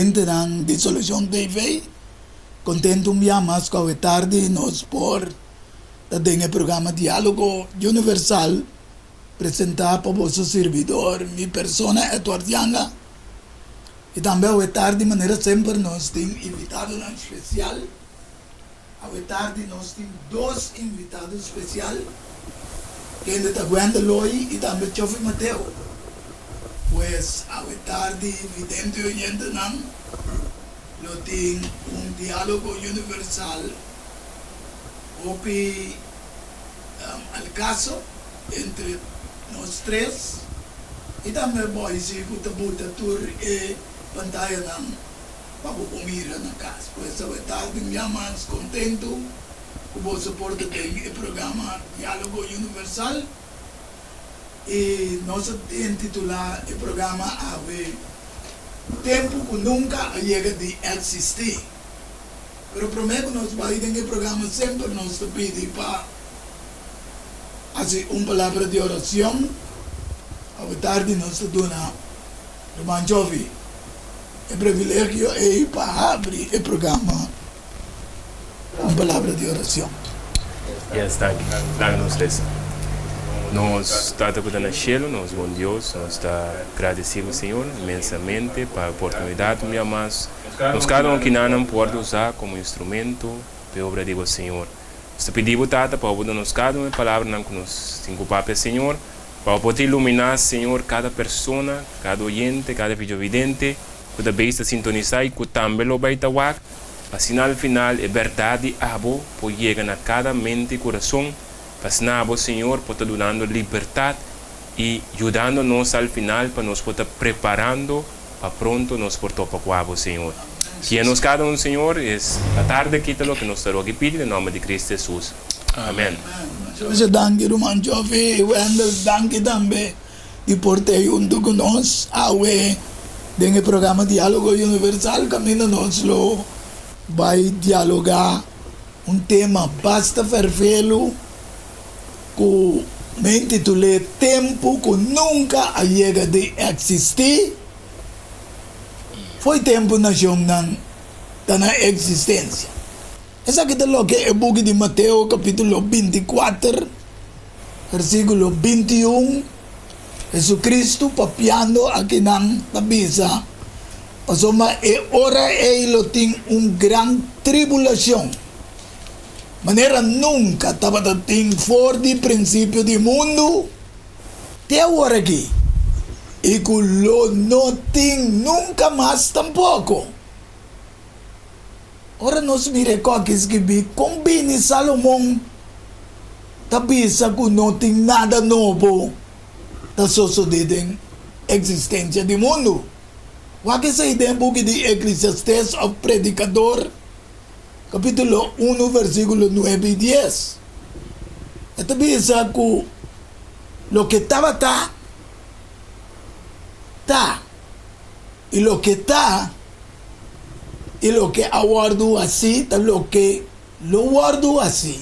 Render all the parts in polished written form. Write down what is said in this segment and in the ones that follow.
televidentenan di Solucion TV. Contento un bia mas cu awe tardi nos por ta den e programa Dialogo Universal presenta pa boso sirbidor, mi persona Edward Yanga. Y tambe awe tardi manera semper nos tin invitadonan special. Awe tardi nos tin dos invitado special, kende ta Gwenda Loy y tambe Chofi Mateo. Pues awe tardi vidente y oyentenan lo tin un dialogo universal hopi al caso entre nos tres y tambe Boysie cu ta buta tur e pantayanan pa bo por mira na kas. Pues awe tardi un bia mas kontentu ku boso por ta den e programa Diálogo Universal i nos a intitulá e programa awe Tempu ku nunka a yega di eksistí. Pero promé ku nos bai den e programa semper nos ta pidi pa hasi un palabra di orashon. Awe tardi nos ta duna Ruman Jovi e privilegio ei pa habri e programa un palabra di oracion. Yes, danki. Laga nos resa. Nos Tata ku ta na shelu, nos bon Dios, nos ta gradesi bo, Señor, inmensamente pa e oportunidat un bia mas nos kada un kinanan por wòrdu usá komo instrumento pa e obra di bo, Señor. Nos ta pidi bo, Tata, pa bo duna nos kada un e palabranan ku nos tin ku papia, Señor. Pa bo por ta iluminá, Señor, kada persona, kada oyente, kada videovidente ku ta beis ta sintonisá i ku tambe lo bai ta wak, pa asina al final e bèrdat di abo por yega na kada mente i kurason, pa asina abo, Señor, por ta dunando libertat i yudando nos al final pa nos por ta preparando pa pronto nos por topa ku abo, Señor. Guia nos kada un, Señor, es ta tarde aki ta loke nos ta roga i pidi den nòmber di Cristo Hesus. Amen. Masha danki ruman Joffy y Wendel, danki tambe di por ta hunto cu nos awe den e programa Dialogo Universal caminda nos lo bay dialoga un tema basta fervelo cu me intitule Tempo cu nunca a yega di existi, fo'i tempo nacionnan ta na existencia. Esaki ta loke e buki di Mateo kapítulo 24, versíkulo 21, Hesukristu papiando akinan ta bisa, Pasobra e ora ei lo tin un gran tribulashon, manera nunka tabata tin for di prinsipio di mundu te awor aki, i ku lo no tin nunka mas tampoko. Ora nos mira e kòki skibí, kon bini Salomon ta bisa ku no tin nada nobo ta sosodé den eksistensia di mundu? Wak esei den e buki di Eklesiastes òf Predikador, kapítulo unu, versíkulo nuebe i dies. E ta bisa ku loke tabata, ta, i loke ta, I loke a wòrdu hasí ta loke lo wòrdu hasí.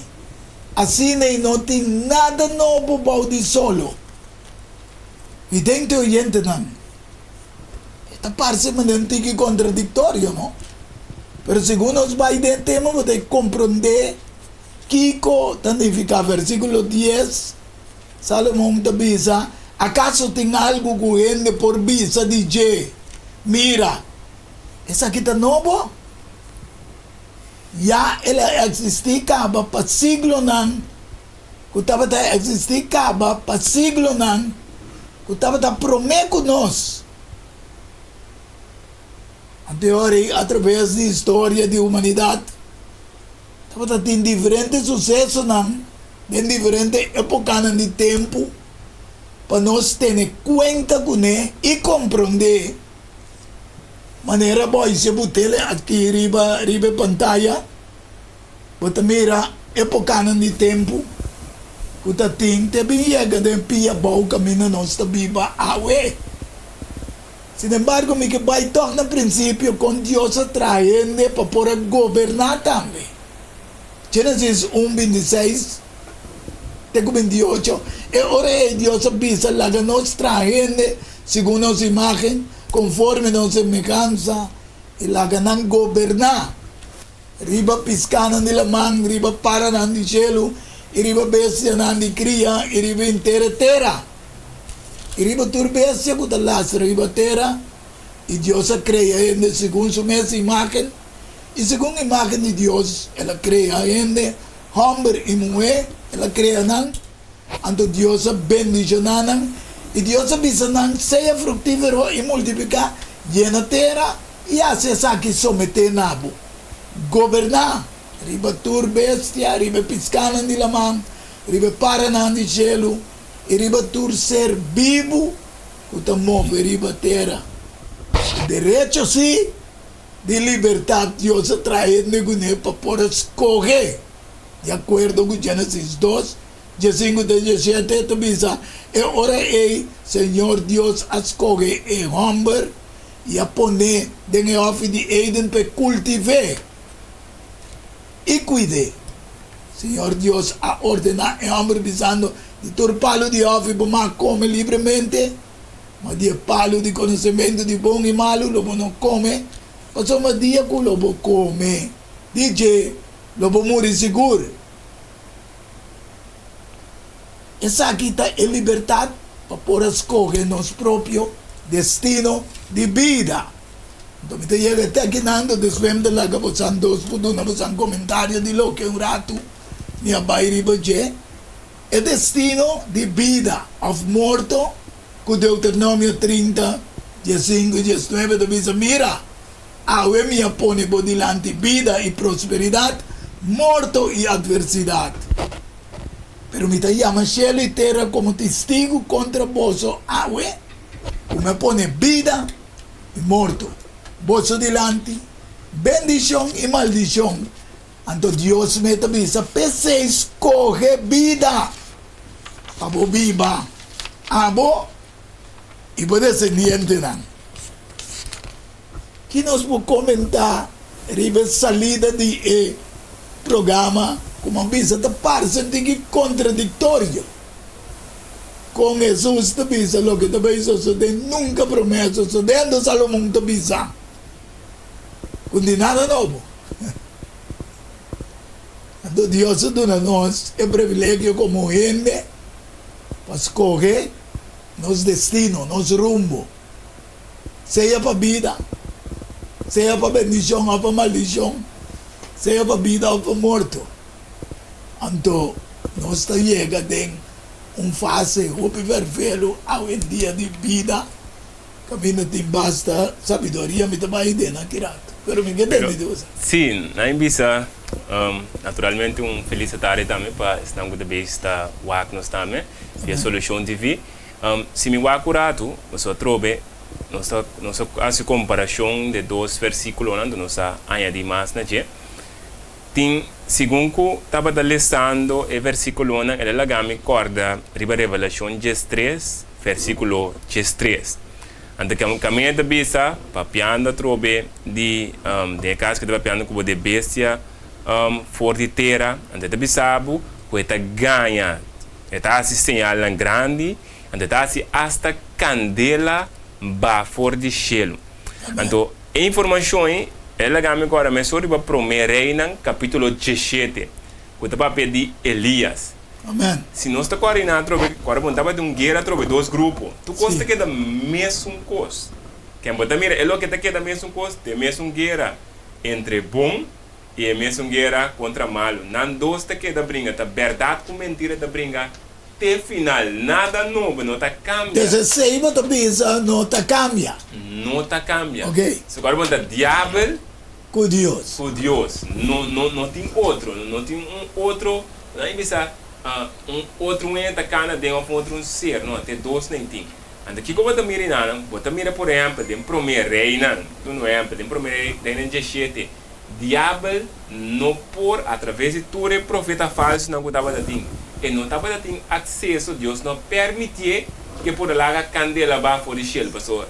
Asina i no tin nada nobo bou di solo. Vidente oyentenan, e ta parse manera un tiki kontradiktorio, no? Pero segun nos bai den e tema bo ta komprondé kiko ta nifiká. Versíkulo dies, Salomon ta bisa, Akaso tin algu ku hende por bisa di dje, Mira, esaki ta nobo? Ya el a eksistí kaba pa siglonan ku tabata eksistí kaba pa siglonan ku tabata promé ku nos. Anteori, atraves di historia di humanidat, tabata tin diferente susesonan den diferente epokanan di tempu pa nos tene kuenta kuné i komprondé. Manera bo a hise bo tele aki riba riba e pantaya, bo ta mira epokanan di tempu ku ta tin te bin yega den pia bou kaminda nos ta biba awe. Sinembargo, mi ke bai tòg na prinsipio kon Dios a traha hende pa por a goberná tambe. Génesis un, 26 te ku 28, E ora ei Dios a bisa, Laga nos traha hende segun nos imágen, konforme nos semehansa. I laga nan goberná riba piskánan di laman, riba paranan di shelu, i riba bestianan di kria, i riba henter e tera, i riba tur bestia ku ta lastra riba tera. I Dios a krea hende segun su mes imágen, i segun imágen di Dios el a krea hende, hòmber i muhé el a krea nan. Anto Dios a bendishoná nan, i Dios a bisa nan, Sea fruktífero i multipliká, yena tera i hasi esaki someté na bo. Goberná riba tur bestia, riba e piskánan di laman, riba e paranan di shelu i riba tur ser bibu ku ta move riba tera. Derecho sí di libertat Dios a traha hende kuné pa por a skohe. Di akuerdo ku Génesis dos, diesinku te diesiete ta bisa, E ora ei Señor Dios a skohe e hòmber i a pon'é den e hòfi di Eden pa e kultiv'é i kuid'é. Señor Dios a ordená e hòmber bisando, Di tur palu di hòfi bo mag kome libremente, ma di e palu di konosementu di bon i malu lo bo no kome, pasobra dia ku lo bo kome di dje, Lo bo muri sigur. Esaki ta e libertat pa por a skohe nos propio destino di bida. Anto mi ta yega te akinan, anto despues mi ta laga bosan dos por duna bosan komentario di loke un ratu mi a bai riba dje. E destino di bida òf morto ku Deuteronomio 30, diesinku i diesnuebe ta bisa, Mira! Awe mi a pone bo dilanti bida i prosperidat, morto i atversidat. Pero mi ta yama shelu i tera komo tistigu kontra boso awe, ku mi a pone bida i morto boso dilanti, bendishon i maldishon. Anto Dios me ta bisa, P'esei skohe bida pa bo biba, abo i bo desendientenan. Ki nos por komentá riba e salida di e programa ku mi a bisa ta parse un tiki kontradiktorio? Kon Hesus ta bisa loke ta bai sosodé nunka promé a sosodé, anto Salomon ta bisa ku di nada nobo. Anto Dios a duna nos e privilegio komo hende pa skohe nos destino, nos rumbo. Sea pa bida, sea pa bendishon òf pa maldishon, sea pa bida òf pa morto. Anto nos ta yega den un fase hopi ferfelu awendia di bida kaminda tin basta sabiduria. Mi ta bai den aki rato, pero mi ke tende di boso. Sí, nan bisa naturalmente un felis tarde tambe pa esnan ku ta bezig ta wak nos tambe via Solucion TV. Si mi wak un ratu, nos atrobe nos ta nos a hasi komparashon de dos versíkulonan, nos a añadí mas na dje. Tin, segun ku tabata lesando e versíkulonan, el a laga mi kòrda riba Revelashon diestres, versíkulo diestres. Anto kaminda ta bisa, papiando atrobe di, den e kas ku e ta papiando ku bo de bestia for di tera, anto e ta bisa bo ku e ta gaña. E ta hasi señalnan grandi, anto e ta hasi asta kandela ba for di shelu. Anto e informashon ei, e laga mi kòrda mesora riba Promé Reinan kapítulo diesshete, ku ta papia di Elias. Si nos ta kòrda einan atrobe, kòrda bon, tabatin un guera atrobe dos grupo. Tur kos ta keda mesun kos. Ken bo ta mira e loke ta keda mesun kos? Ta e mesun guera entre bon I e mesun guera kontra malu. Nan dos ta keda bringa. Ta bèrdat ku mentira ta bringa te final. Nada nobo, no ta kambia. Des esei bo ta bisa no ta kambia. No ta kambia. Ok. So kòrda bon ta diabel. Ku Dios. Ku Dios. No no no tin otro. No tin un otro, nan a bisa un otro un hende ta kana den òf un otro un ser. No, te dos nan tin. Anto kiko bo ta mira einan? Bo ta mira por ehèmpel den promé Reinan, duna un ehèmpel, den promé Reinan diesshete. Diabel no por, a traves di tur e profeta falsonan ku tabata tin, e no tabata tin akseso, Dios no a permitié ku e por a laga kandela baha for di shelu. Pasobra,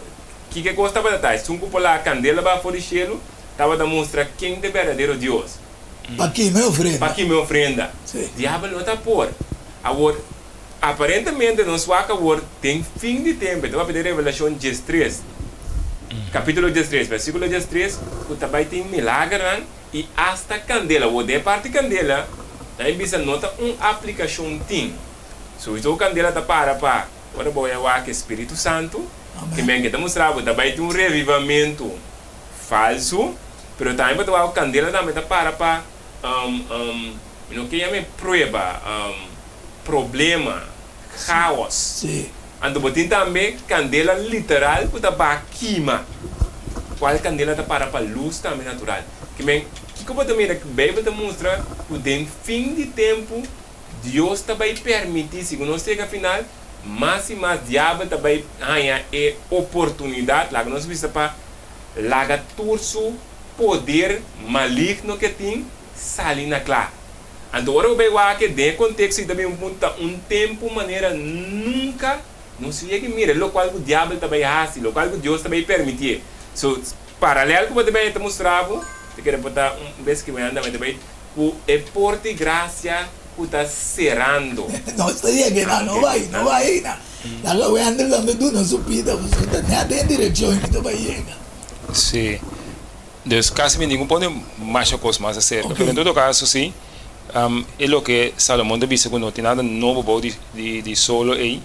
kiko e kos tabata ta? Esun ku por laga kandela baha for di shelu tabata mustra ken ta e berdadero Dios. Pa kima e ofrenda. Pa kima e ofrenda. Diabel no ta por. Awor, aparentemente nos wak awor den fin di tempu, e ta papia den Revelashon diestres. kapítulo 13, versíkulo 13, ku ta bai tin milagernan i asta kandela. Wou den e parti kandela, nan e bisa no ta un aplikashon tin. Souiso kandela ta para pa ora bo a wak e Spiritu Santu, ke men ke ta mustra bo ta bai tin un revivamentu falsu, pero tambe bo ta wak ku kandela tambe ta para pa mi no ke yama e prueba, problema, chaos. Anto bo tin tambe kandela literal ku ta baha kima, kual kandela ta para pa lus tambe natural. Ke men, kiko bo ta mira? Beibel ta mustra ku den fin di tempu Dios ta bai permití, segun nos yega final, mas i mas diabel ta bai haña e oportunidat, laga nos bisa, pa laga tur su poder maligno ke tin sali na kla. Anto ora bo bai wak den e konteksto i ta bin un ta un tempu manera nunka nos yega mira lokual ku diabel ta bai hasi, lokual ku Dios ta bai permitié. So, paralel ku bo ta bai ta mustra bo, ta kere por ta un bes ki bo yanda ta bai ku e porta di grasia ku ta serando. Nos ta yega na, no bai, no bai aina. Laga Wendel tambe duna su pida, pasobra ta net den direkshon ki ta bai yega. Sí. Dus kasi mi ningun pone masha kos mas aserka. Pero en todo kaso si, e loke Salomon ta bisa ku no tin nada nobo bou di solo ei,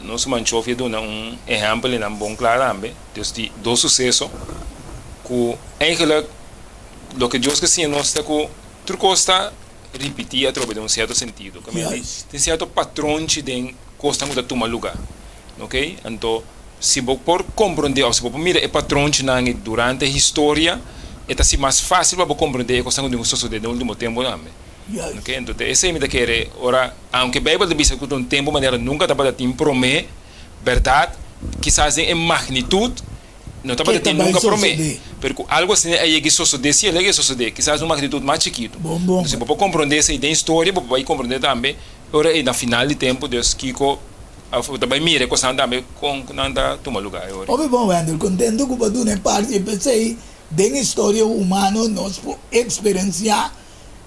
nos ruman Chofi a duna un ehèmpel einan bon kla tambe. Dus di dos suseso ku eigenlijk loke Dios ke siña nos ta ku tur kos ta ripití atrobe den un sierto sentido. Tin sierto patronchi den kosnan ku ta tuma lugá. Ok, anto si bo por komprondé òf si bo por mira e patronchinan ei durante historia, e ta hasi mas fásil pa bo komprondé e kosnan ku tin ku sosodé den último tempu tambe. Ok, anto ta esei mi ta kere ora, aunke Beibel ta bisa ku ta un tempu manera nunka tabata tin promé, bèrdat, kisas den e magnitut no tabata tin nunka promé, pero ku algu asina a yega i sosodé, si el a yega i sosodé, kisas den un magnitut mas chikitu. Anto si bo por komprondé esei den historia, bo por bai komprondé tambe ora ei na final di tempu, dus kiko. Of bo ta bai mira e kosnan tambe kon ku nan ta tuma lugá e ora. Hopi bon, Wendel. Kontentu ku bo a duna e parti. P'esei, den historia humano nos por eksperensiá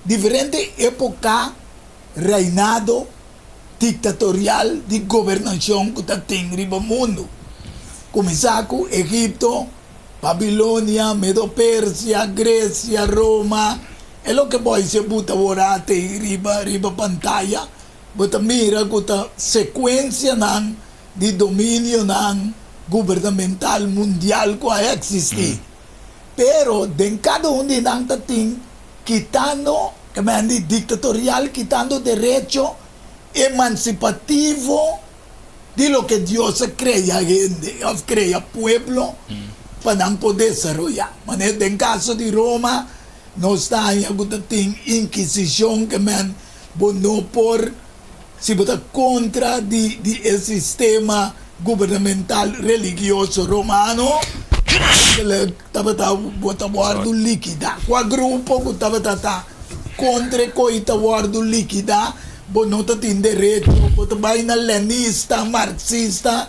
diferente époka, reinado diktatorial di gobernashon ku ta tin riba mundu. Kuminsá ku Egipto, Babilonia, Medo-Persia, Gresia, Roma, e loke bo a hise buta awor ate riba riba pantaya. Bo ta mira ku ta sekuensianan di dominionan gubernamental mundial ku a eksistí. Pero den kada un di nan ta tin kitando, ke men di diktatorial, kitando derecho emansipativo di loke Dios a krea hende òf krea pueblo pa nan por desaroyá. Manera den kaso di Roma nos ta haña ku ta tin inkisishon, ke men Bo no por, si bo ta kontra di di e sistema gubernamental religioso romano, eigenlijk tabata bo ta wòrdu likidá. Kua grupo ku tabata ta kontra e koi ta wòrdu likidá, bo no ta tin derecho, bo ta bai na lenista, marxista,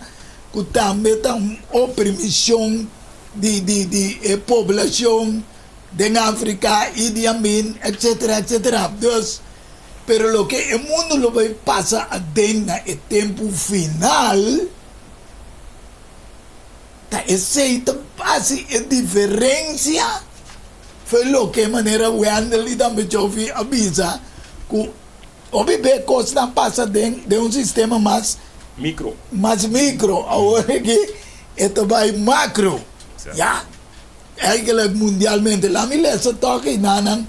ku tambe ta un oprimishon di di di e poblashon. Den Afrika, Idi Amin, etcetera, etcetera. Dus, pero loke e mundu lo bai pasa aden na e tempu final, ta esei ta hasi e diferensia for loke manera Wendell i tambe Jovi a bisa ku hopi be kosnan pasa den den un sistema mas Mikro. mas mikro, awor aki e ta bai makro, ya. Eigenlijk mundialmente. Laat mi lesa tòg einanan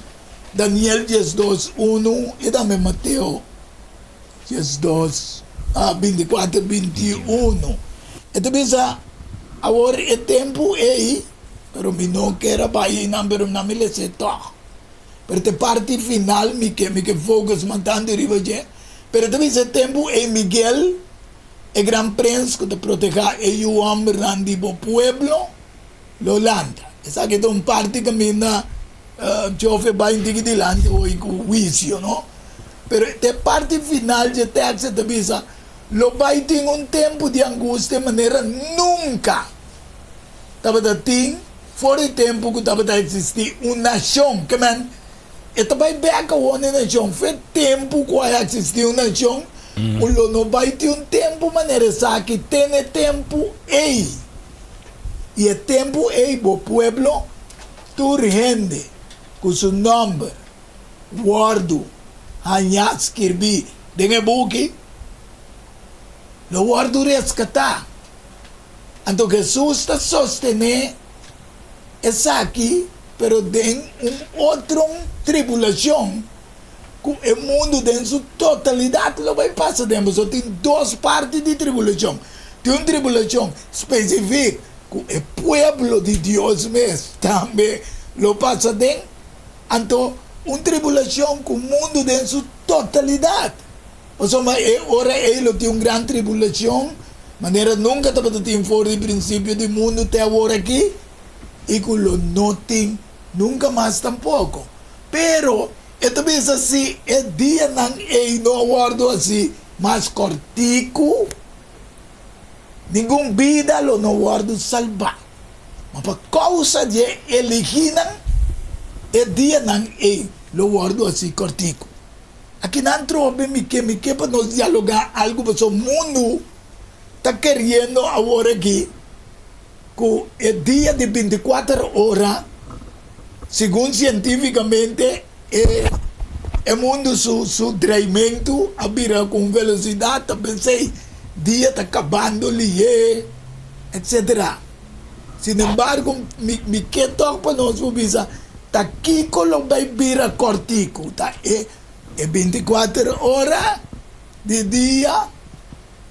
Daniel 12, unu i tambe Mateo 12, 24, 21. E ta bisa, Awor e tempu ei, pero mi no kier a bai einan, pero nan mi les'é tòg. Pero ta e parti final mi ke, mi ke focus mas tantu riba dje. Pero e ta bisa e tempu ei Miguel, e gran prens ku ta protehá e yu hòmbernan di bo pueblo, Lo lanta. Esaki ta un parti kaminda chofer bai un tiki dilanti hoy ku huisio, no? Pero te parti final dje tekst ta bisa, Lo bai tin un tempu di angustia manera nunka tabata tin for di tempu ku tabata eksistí un nashon. Ke men, e ta bai bek awor na e nashon. Fe tempu ku a eksistí un nashon, ku lo no bai tin un tempu manera esaki te na e tempu ei. I e tempu ei bo pueblo, tur hende ku su nòmber wòrdu hañá skirbí den e buki, lo wòrdu reskatá. Anto Hesus ta sostené esaki, pero den un otro tribulashon ku e mundu den su totalidat lo bai pasa den. Pasobra tin dos parti di tribulashon. Tin un tribulashon spesifik ku e pueblo di Dios mes tambe lo pasa den, anto un tribulashon ku mundu den su totalidat. Pasobra e ora ei lo tin un gran tribulashon, manera nunka tabata tin for di prinsipio di mundu te awor aki, i ku lo no tin nunka mas tampoko. Pero e ta bisa si e dianan ei no a wòrdu hasi mas kòrtiku, ningun bida lo no wòrdu salbá. Ma pa kousa di e eligínan, e dianan ei lo wòrdu hasi kòrtiku. Akinan trobe mi ke, mi ke pa nos dialogá algu pasobra mundu ta keriendo awor aki ku e dia di bintikuater ora, segun sientífikamente e e mundu su su dreimentu a bira ku un velosidat ta pensei dia ta kabando lihé etsetera. Sinembargo mi mi ke tòg pa nos por bisa ta kiko lo bai bira kòrtiku, ta e e bintikuater ora di dia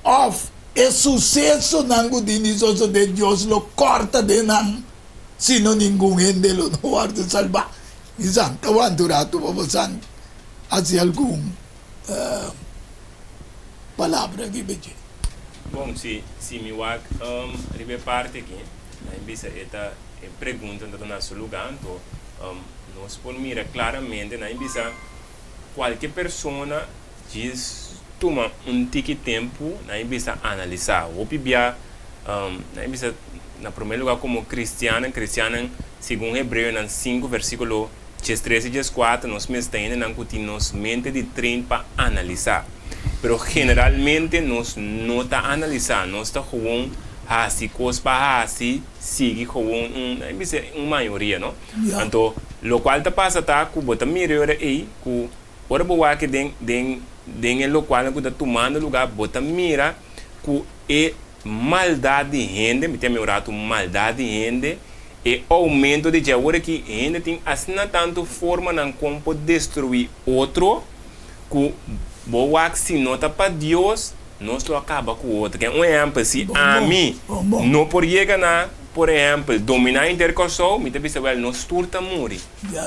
òf e susesonan ku tin di sosodé Dios lo kòrta den nan sino ningun hende lo no wòrdu salbá. Mi sa ta wanta un ratu pa bosan hasi algun palabra riba dje. Bon, si si mi wak riba e parti aki, nan e bisa e ta e pregunta ta na su luga, anto nos por mira claramente nan e bisa cualke persona djis tuma un tiki tempu nan e bisa analisa. Hopi bia nan e bisa na prome luga como cristiannan, cristiannan segun Hebreonan sinku versiculo 13 i 14 nos mester hendenan ku tin nos mente di train pa analisá. Pero generalmente nos no ta analisá, nos ta gewoon hasi kos pa hasi, sigui gewoon un, nan bisa un mayoria, no? Anto lokual ta pasa ta ku bo ta mira e ora ei ku ora bo wak den den den e lokualnan ku ta tumando lugá bo ta mira ku e maldat di hende, mi ta yama e un ratu maldat di hende, E oumento di dje awor aki hende tin asina tantu formanan kon por destruí otro ku bo wak si no ta pa Dios nos lo a kaba ku otro. Ken un ehèmpel si ami no por yega na por ehèmpel dominá henter Kòrsou mi ta bisa wèl nos tur ta muri.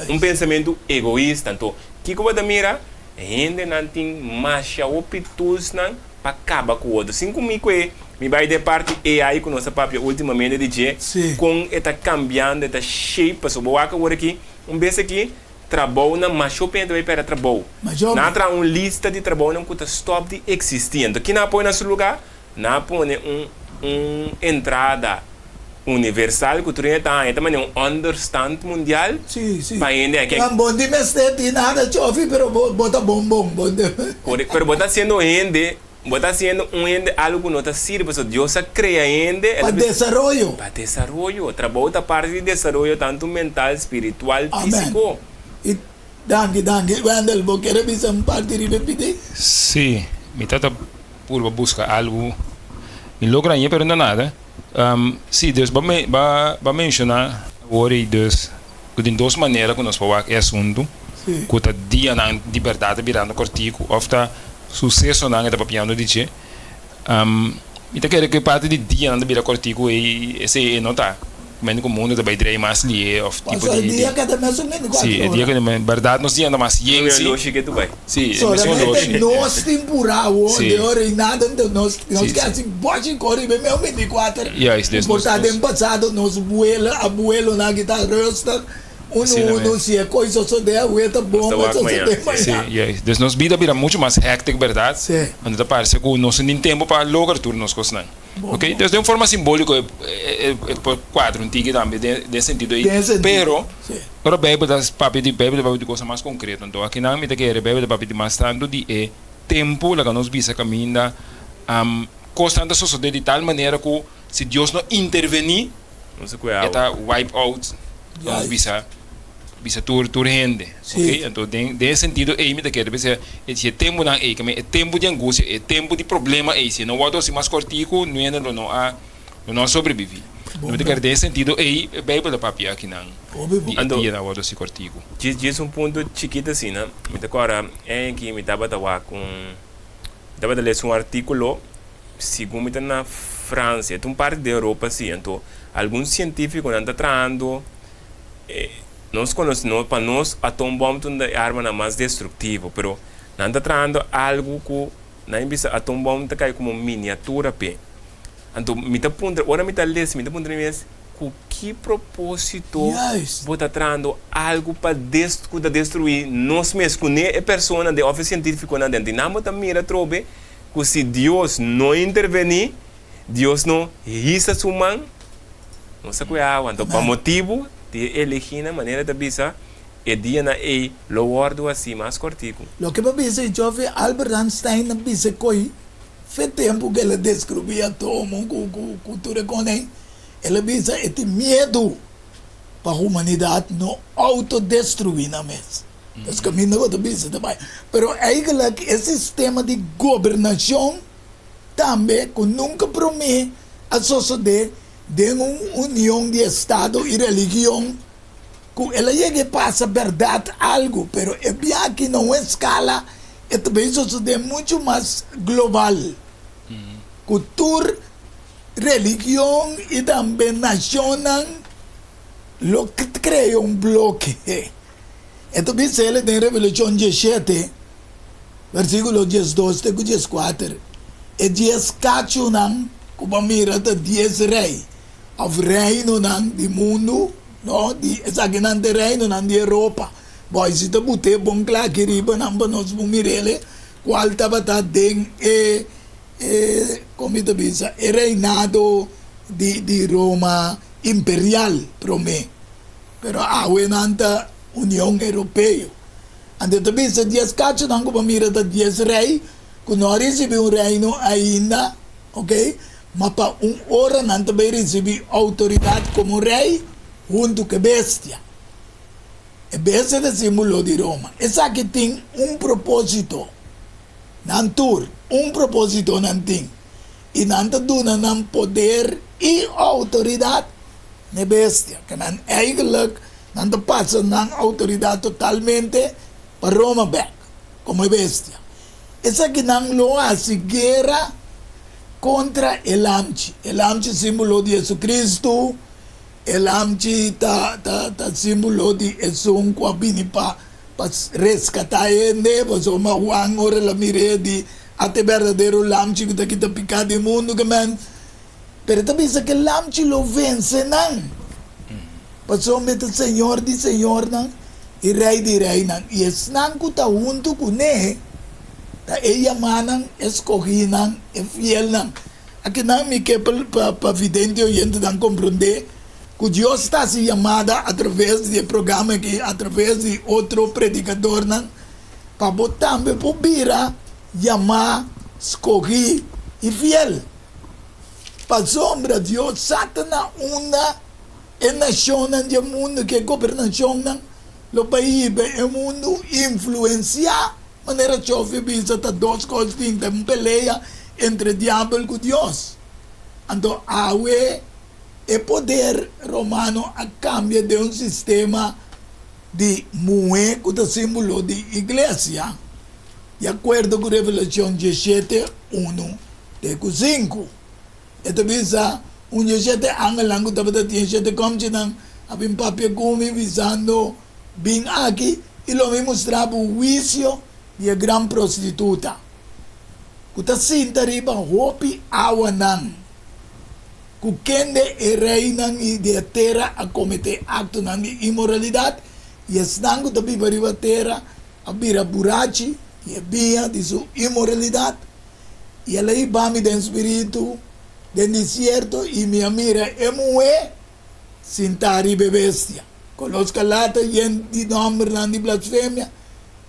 Un pensamentu egoista. Anto kiko bo ta mira? Hendenan tin masha hopi toolsnan pa kaba ku otro. Sin ku mi kue mi bai den parti AI ku nos a papia ultimamente di dje, kon e ta kambiando, e ta shape, pasobra bo wak awor aki, un bes aki trabounan masha hopi hende ta bai pèrdè trabou. Nan a traha un lista di trabounan ku ta stòp di eksistí. Anto kina a pone na su lugá? Nan a pone un un entrada universal ku tur hende ta haña, ta manera un onderstand mundial pa hende aki. Nan bon di mester tin nada chofi pero bo bo ta bon bon bon de. Kore pero bo ta hasiendo hende bo ta hasiendo un hende algu ku no ta sirbi pasobra Dios a krea hende el Pa a bisa desaroyo. Pa desaroyo trabou ta parti di desaroyo tantu mental spiritual Amen fisiko. I danki danki Wendel bo kere bisa un parti riba e pidi? Si mi ta ta purba buska algu mi logra aña pero no nada. Sí, dus bo a menshoná awor ei dus ku tin dos manera ku nos por wak e asuntu, ku ta dianan di bèrdat ta birando kòrtiku òf ta susesonan e ta papiando di dje. Mi ta kere ku e parti di dianan ta bira kòrtiku ei esei e no ta. Mende ku mundu ta bai drei mas lié òf tipo Paso e di dia kada mes un 24 Sí, e dia ora. kada mes bèrdat nos dianan ta mas yen Nos sí. loshi ke tu bai. Sí, e mesun Solamente loshi. nos tin purá awor Sí. den un reinado anto nos nos Sí, ke sí. hasi bòshi kore riba e mes un 24 Juist, dus por nos ta nos den pasado nos buelo abuelonan ki ta rustig unu Asina unu mes. si e kos sosodé awe ta Nos bon ta a wak mañana. sosodé Sí. Sí, mañana. juist. Dus nos bida a bira muchu mas hectic bèrdat? Sí. Anto ta parse ku nos no tin tempu pa logra tur nos kosnan. Bon, Ok, bon. dus den un forma simbóliko e e e por kuadra un tiki tambe den den sentido ei. Den e sentido, Pero sí. ora Beibel ta papia di Beibel ta papia di cosa mas konkreto. Anto akinan mi ta kere Beibel ta papia di mas tantu di e tempu laga nos bisa kaminda kosnan ta sosodé di tal manera ku si Dios no intervení. Nos a kue E awa. ta wipe out, nos bisa, bisa tur tur hende. Ok, anto den den e sentido ei mi ta kere bisa e si e tempunan ei, kame e tempu di angustia, e tempu di problema ei, si e no wòrdu hasi mas kòrtiku, nuende lo no a lo no a sobreviví. Mi ta kere den e sentido ei e Beibel ta papia akinan di e Anto dianan a wòrdu hasi kòrtiku. Djis djis un punto chikito asina, mi ta kòrda ein aki mi tabata wak un, mi tabata lesa un artíkulo Segun mi ta na Francia, ta un parti di Europa si, anto algun cientificonan ta trahando, nos conoce, no, pa nos atombom ta un di e armanan mas destructivo, pero nan ta trahando algo cu nan bisa atombom ta cay como miniatura p'e. Anto mi ta puntra, ora mi ta lesa mi ta puntra mi mes, cu ki proposito bo ta trahando algo pa cu ta destrui nos mes, cu ne e persona den of e cientificonan den, nan bo ta mira atrobe ku si Dios no intervení, Dios no hisa su man, nos a kue awa. Anto pa motibu di e elegínan, manera ta bisa, e dianan ei lo wòrdu hasí mas kòrtiku. Loke pa bisa i Joffrey Albert Einstein a bisa koi fe tempu ku el a deskrubí atomo ku tur e kon ei, el a bisa e tin miedu pa humanidat no outodestruí nan mes. Es kaminda ku ta bisa ta bai. Pero eigenlijk e sistema di gobernashon tambe ku nunka promé a sosodé den un union di estado i religion ku el a yega e pasa bèrdat algu pero e bia aki na un eskala e ta bai sosodé muchu mas global ku tur religion i tambe nashonnan lo krea un bloke. E ta bisa el den Revelashon diesshete, versíkulo 12 te ku 14, E dies kachunan ku bo a mira ta dies rei, òf reinonan di mundu, no, di esakinan ta e reinonan di Europa. Bo a si ta but'é bon kla aki riba nan pa nos por mir'el, kual tabata den e, e, kon mi ta bisa, e reinado di, di Roma imperial promé. Pero awe nan ta Union Europeo. Anto e ta bisa dies kachunan ku bo mira ta dies rei ku no a risibí un reino ainda, ok, ma pa un ora nan ta bai risibí outoridat komo rei huntu ku e bestia. E bestia ta símbolo di Roma. Esaki tin un propósito. Nan tur, un propósito nan tin. I nan ta duna nan poder i outoridat n'e bestia, ke nan eigenlijk nan ta pasa nan outoridat totalmente pa Roma bek, komo e bestia. Esakinan lo hasi guera kontra e Lamchi. E Lamchi simbolo di Jesucristo, e Lamchi ta ta ta simbolo di esun ku a bini pa pa reskatá hende, pasobra Juan ora el a mir'é di ata e berdadero Lamchi ku ta kita piká di mundu, ke men Pero e ta bisa ku e lamchi lo vense nan, pasobra e ta Señor di señornan i Rei di reinan, i esnan ku ta huntu kuné ta e yamánan, e skohínan, e fielnan. Akinan mi ke pa vidente i oyentenan komprondé ku Dios ta hasi yamada atraves di e programa aki, atraves di otro predikadornan, pa bo tambe por bira yamá, skohí i fiel. Pasobra Dios sa ta na unda e nashonnan di e mundu ku e gobernashonnan lo bai hiba e mundu influensiá. Manera Chofi bisa ta dos kos tin, ta un pelea entre diabel ku Dios. Anto awe e poder romano a kambia den un sistema di muhé ku ta símbolo di iglesia, di akuerdo ku Revelashon 17, unu. Te ku sinku. E ta bisa, Un di e shete angelnan ku tabata tin e shete kòmchinan a bin papia ku mi, bisando, Bin aki, i lo mi mustra bo huisio di e gran prostituta, ku ta sinta riba hopi awanan, ku kende e reinan di e tera a kometé aktonan di inmoralidat, i esnan ku ta biba riba tera a bira burachi di e biña di su inmoralidat. I el a hiba mi den spiritu den desierto, i mi a mira e muhé sintá riba e bestia. Koló skarlata yen di nòmbernan di blasfemia,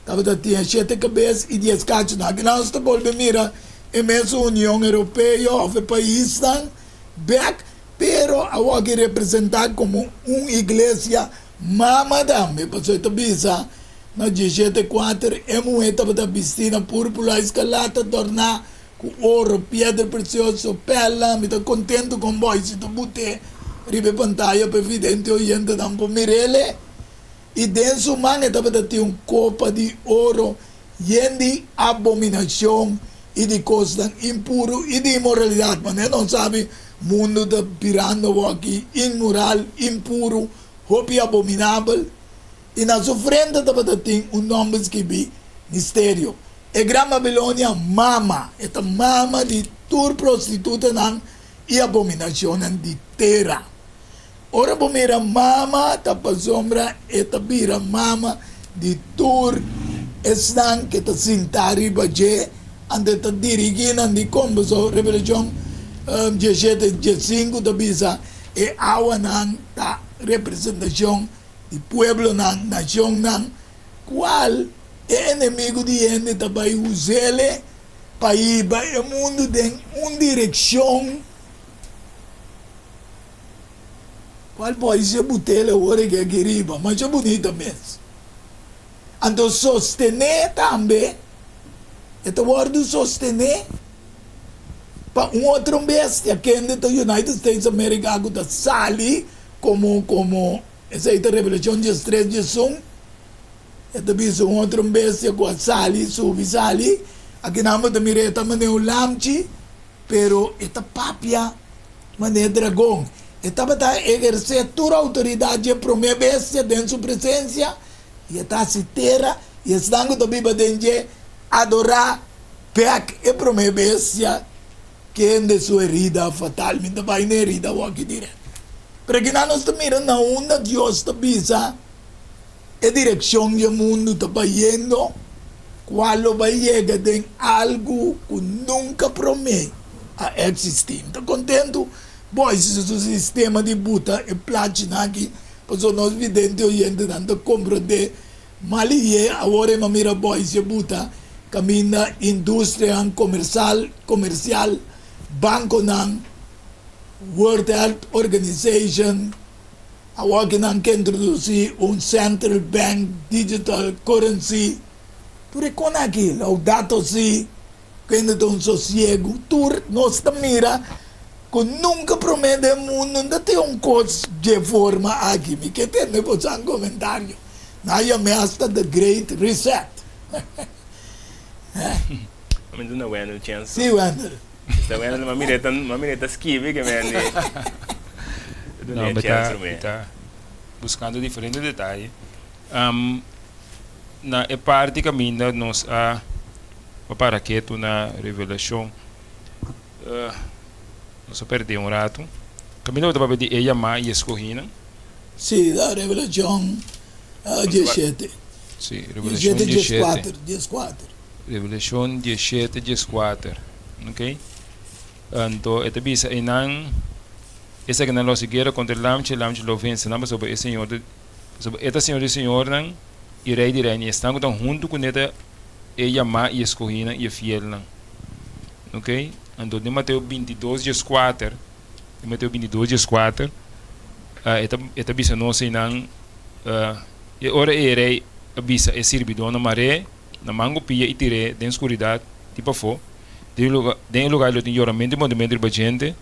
tabata tin e shete kabes i dies kachunan. Aki nos ta bolbe mira e mesun Union Europeo òf e paisnan bèk. Pero awor aki representá komo un iglesia mama tambe, pasobra e ta bisa na dieshete kuater, E muhé tabata bistí na púrpura eskarlata, dòrná ku oro, piedra presioso, pèrla. Mi ta kontentu kon Boise ta but'é riba e pantaya pa e vidente oyentenan por mir'é. I den su man e tabata tin un kopa di oro yen di abominashon i di kosnan impuru i di inmoralidat. Manera nos sabi, mundu ta birando awor-aki inmoral, impuru, hopi abominabel. I na su frente tabata tin un nòmber skibí, Misterio, e Gran Babilonia, mama, e ta mama di tur prostitutanan i abominashonnan di tera. Ora bo mira mama ta pasobra e ta bira mama di tur esnan ke ta sinta riba dje, anto e ta dirigi nan di kon. Pasobra Revelashon diesshete diesinku ta bisa e awanan ta representashon di pueblonan, nashonnan, kual e enemigu di hende ta bai us'ele pa hiba e mundu den un direkshon. Cual boy se butele ora ke aki riba? Masha bunita mes. Anto sostene tambe, e ta wordo sostene pa un otro bestia kende ta United States America ku ta sali komo komo esei ta Revelacion diestres diesun e ta bisa un otro bestia ku a sali subi sali akinan bo ta mira e ta manera un lamchi. Pero e ta papia manera dragon. E tabata ehersé tur outoridat dje promé bestia den su presensia, i e ta hasi tera i esnan ku ta biba den dje adorá bèk e promé bestia kende su herida fatal. Mi ta bai na herida awor-aki dirèk. Pero akinan nos ta mira na unda Dios ta bisa. E direkshon di e mundu ta bayendo, kual lo bai yega den algu ku nunka promé a eksistí. Mi ta kontentu Boise su sistema di buta e plachinan aki, pasobra nos vidente oyentenan ta komprondé mal i awor e mira Boise buta kaminda industrianan komersal, komersial, bankonan, World Health Organization, Awor ki nan ke introdusí un Central Bank Digital Currency, tur e kon aki, Laudato Si, kende ta un sosiegu, tur nos ta mira ku nunka promé den mundu no ta tin un kos dje forma aki. Mi ke tende boso komentario. Nan a yam'é hasta The Great Reset. Mi duna Wendell chance. Sí, Wendell. Esta Wendell ma mira ma mira ta skibi ke men di No, mi ta mi ta buscando diferente detaye. Um, na e parti caminda nos a a para ketu na Revelacion. Uh, nos a perde un rato. Caminda bo ta papia di e yama y escoginan. Sí, na Revelacion uh, 17. Sí, Revelacion 17, 14. Revelashon diesshete dieskuater, ok. Anto e ta bisa einan, Esakinan lo hasi guera kontra e Lamchi, e Lamchi lo vense nan, pasobra e Señor ta, pasobra e ta Señor di señornan i Rei di reinan, i esnan ku ta huntu kuné ta e yamá i e skohínan i e fielnan. Ok. Anto den Mateo bintidos dieskuater, den Mateo bintidos dieskuater, e ta e ta bisa nos einan, e ora ei e rei a bisa e sirbidónan mar'é, Na mango pia i tir'é den skuridat di pafó, den e luga den e lugá lo tin yoramentu i mordimentu riba djente,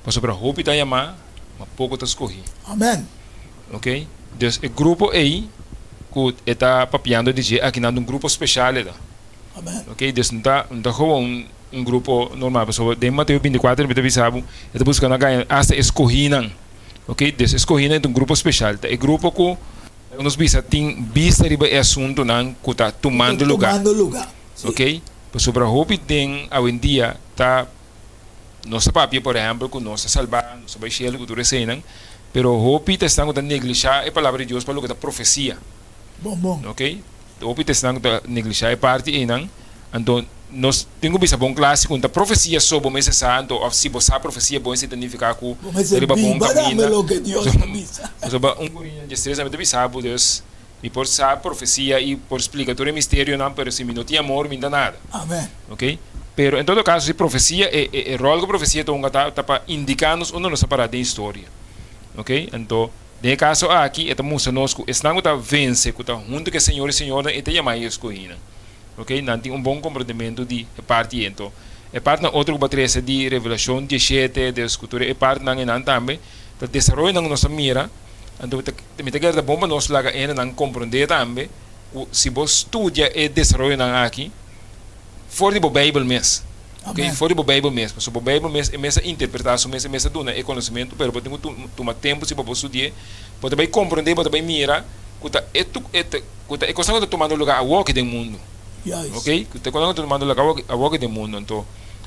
pasobra hopi ta yamá, ma poko ta skohí. Amen. Ok, dus e grupo ei ku e ta papiando di dje aki nan ta un grupo speshal e ta. Amen. Ok, dus no ta no ta gewoon un grupo normal, pasobra den Mateo binti kuater mi ta bisa bo e ta buska na gaña asta e skohínan. Ok, dus e skohínan e ta un grupo speshal, ta e grupo ku. Nos bisa tin bista riba e asuntunan ku ta tumando lugá. Tumando lugá, si. Ok, pasobra hopi den awendia ta nos ta papia por ehèmpel ku nos ta salbá, nos ta bai shelu ku tur eseinan, pero hopi ta esnan ku ta neglishá e palabra di Dios pa loke ta profesia. Bon, bon. Ok, hopi ta esnan ku ta neglishá e parti einan, anto nos tin ku bisa bon kla si ku no ta profesia so bo mester sa anto òf si bo sa profesia bo esei ta nifiká ku Bo mester riba bon biba tambe kaminda. loke Dios ta bisa. Pasobra un Korintianan diestres tambe ta bisa bo dus mi por sa profesia i por splika tur e misterionan pero si mi no tin amor mi no ta nada. Amen. Ok. Pero en todo kaso si profesia e e ròl ku profesia ta hunga ta ta pa indiká nos unda nos ta pará den historia. Ok, anto den e kaso aki e ta mustra nos ku esnan ku ta vense, ku ta huntu ku e Señor i Señornan e ta yamá e eskohínan. Ok, nan tin un bon komprendementu di e parti ei. Anto e partinan otro ku bo a trese di Revelashon diesshete, des ku tur e partinan einan tambe ta desaroyonan ku nos ta mira. Anto mi ta kere ta bon pa nos laga hendenan komprendé tambe ku si bo studia e desaroyonan aki for di bo Beibel mes, ok, for di bo Beibel mes, pasobra bo Beibel mes e mes a interpretá su mes, e mes a duna e konosementu, pero bo tin ku tuma tempu si pa bo studi'é, bo ta bai komprendé, bo ta bai mira ku ta e ku ta e kosnan ku ta tumando lugá awoki den mundu, ok, ku ta e kosnan ku ta tumando lugá awoki den mundu. Anto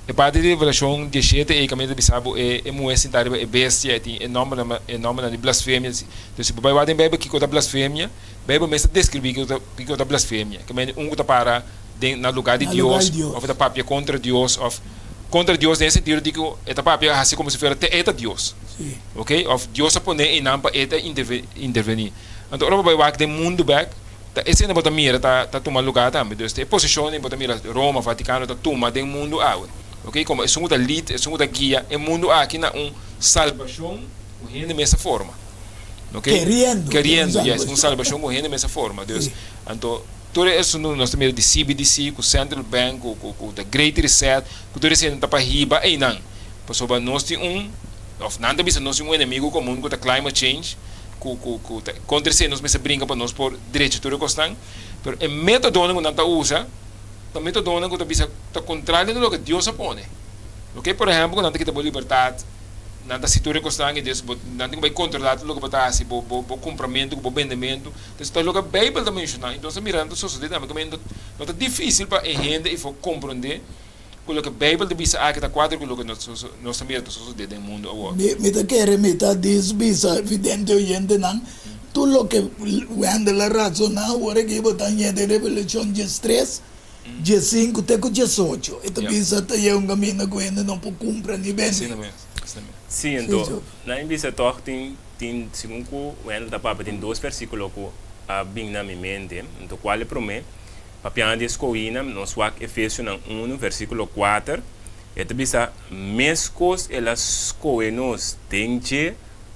e parti di Revelashon diesshete ei kaminda ta bisa bo e e muhé sintá riba e bestia, e tin e nòmbernan e nòmbernan di blasfemia. Entonces si bo bai wak den Beibel kiko ta blasfemia, Beibel mes ta deskribí kiko ta kiko ta blasfemia, ke mende un ku ta para den na lugá di Na lugá Dios di Dios. òf e ta papia kontra Dios òf kontra Dios den e sentido di ku e ta papia hasi komo si fuera te e ta Dios. Sí. Ok, òf Dios a pone einan pa e ta interve intervení. Anto ora bo bai wak den mundu bèk, ta esei bo ta mira ta ta tuma lugá tambe. Dus e posishon bo ta mira Roma, Vatikano ta tuma den mundu awe. Ok, komo esun ku ta lead, esun ku ta guia e mundu aki na un salbashon ku hende mes a forma. Ok. Keriendo. Keriendo, yes, un salbashon ku hende mes a forma. Dus, Sí. anto tur esun nos ta mira di CBDC ku Central Bank ku ku ku the Great Reset ku tur esei ta pa hiba einan. Pasobra nos tin un, òf nan ta bisa nos tin un enemigo komun ku ta climate change. Ku ku ku ta kontra esei nos mester bringa pa nos por drecha tur e kosnan, pero e metodonan ku nan ta usa ta metodonan ku ta bisa ta kontrario di loke Dios a pone. Oke, por ehèmpel ku nan ta kita bo libertat, nan ta hasi tur e kosnan i des bo nan tin ku bai kontrolá tur loke bo ta hasi, bo bo bo kumpramentu ku bo bendementu. Entonces ta loke Beibel ta menshoná i nos ta mira nan ta sosodé tambe ku no ta difísil pa e hende ifo komprondé. Ku loke Beibel ta bisa aki ta kuadra ku loke nos ta mira ta sosodé den mundu awor. Mi ta kere mi ta dis bisa evidente oyentenan tur loke Wendel a razoná awor aki bo ta hañ'é den Revelashon diestres, diesinku te ku diesocho. E ta bisa ta yega un kaminda ku hende no por kumpra ni bende. Sí, anto nan bisa tòg tin tin segun ku Wendel ta papia tin dos versíkulo ku a bin na mi mente. Anto kual e promé? Papiando di e skohínan, nos wak Efesionan unu, versíkulo kuater, e ta bisa, Meskos el a skohe nos den dje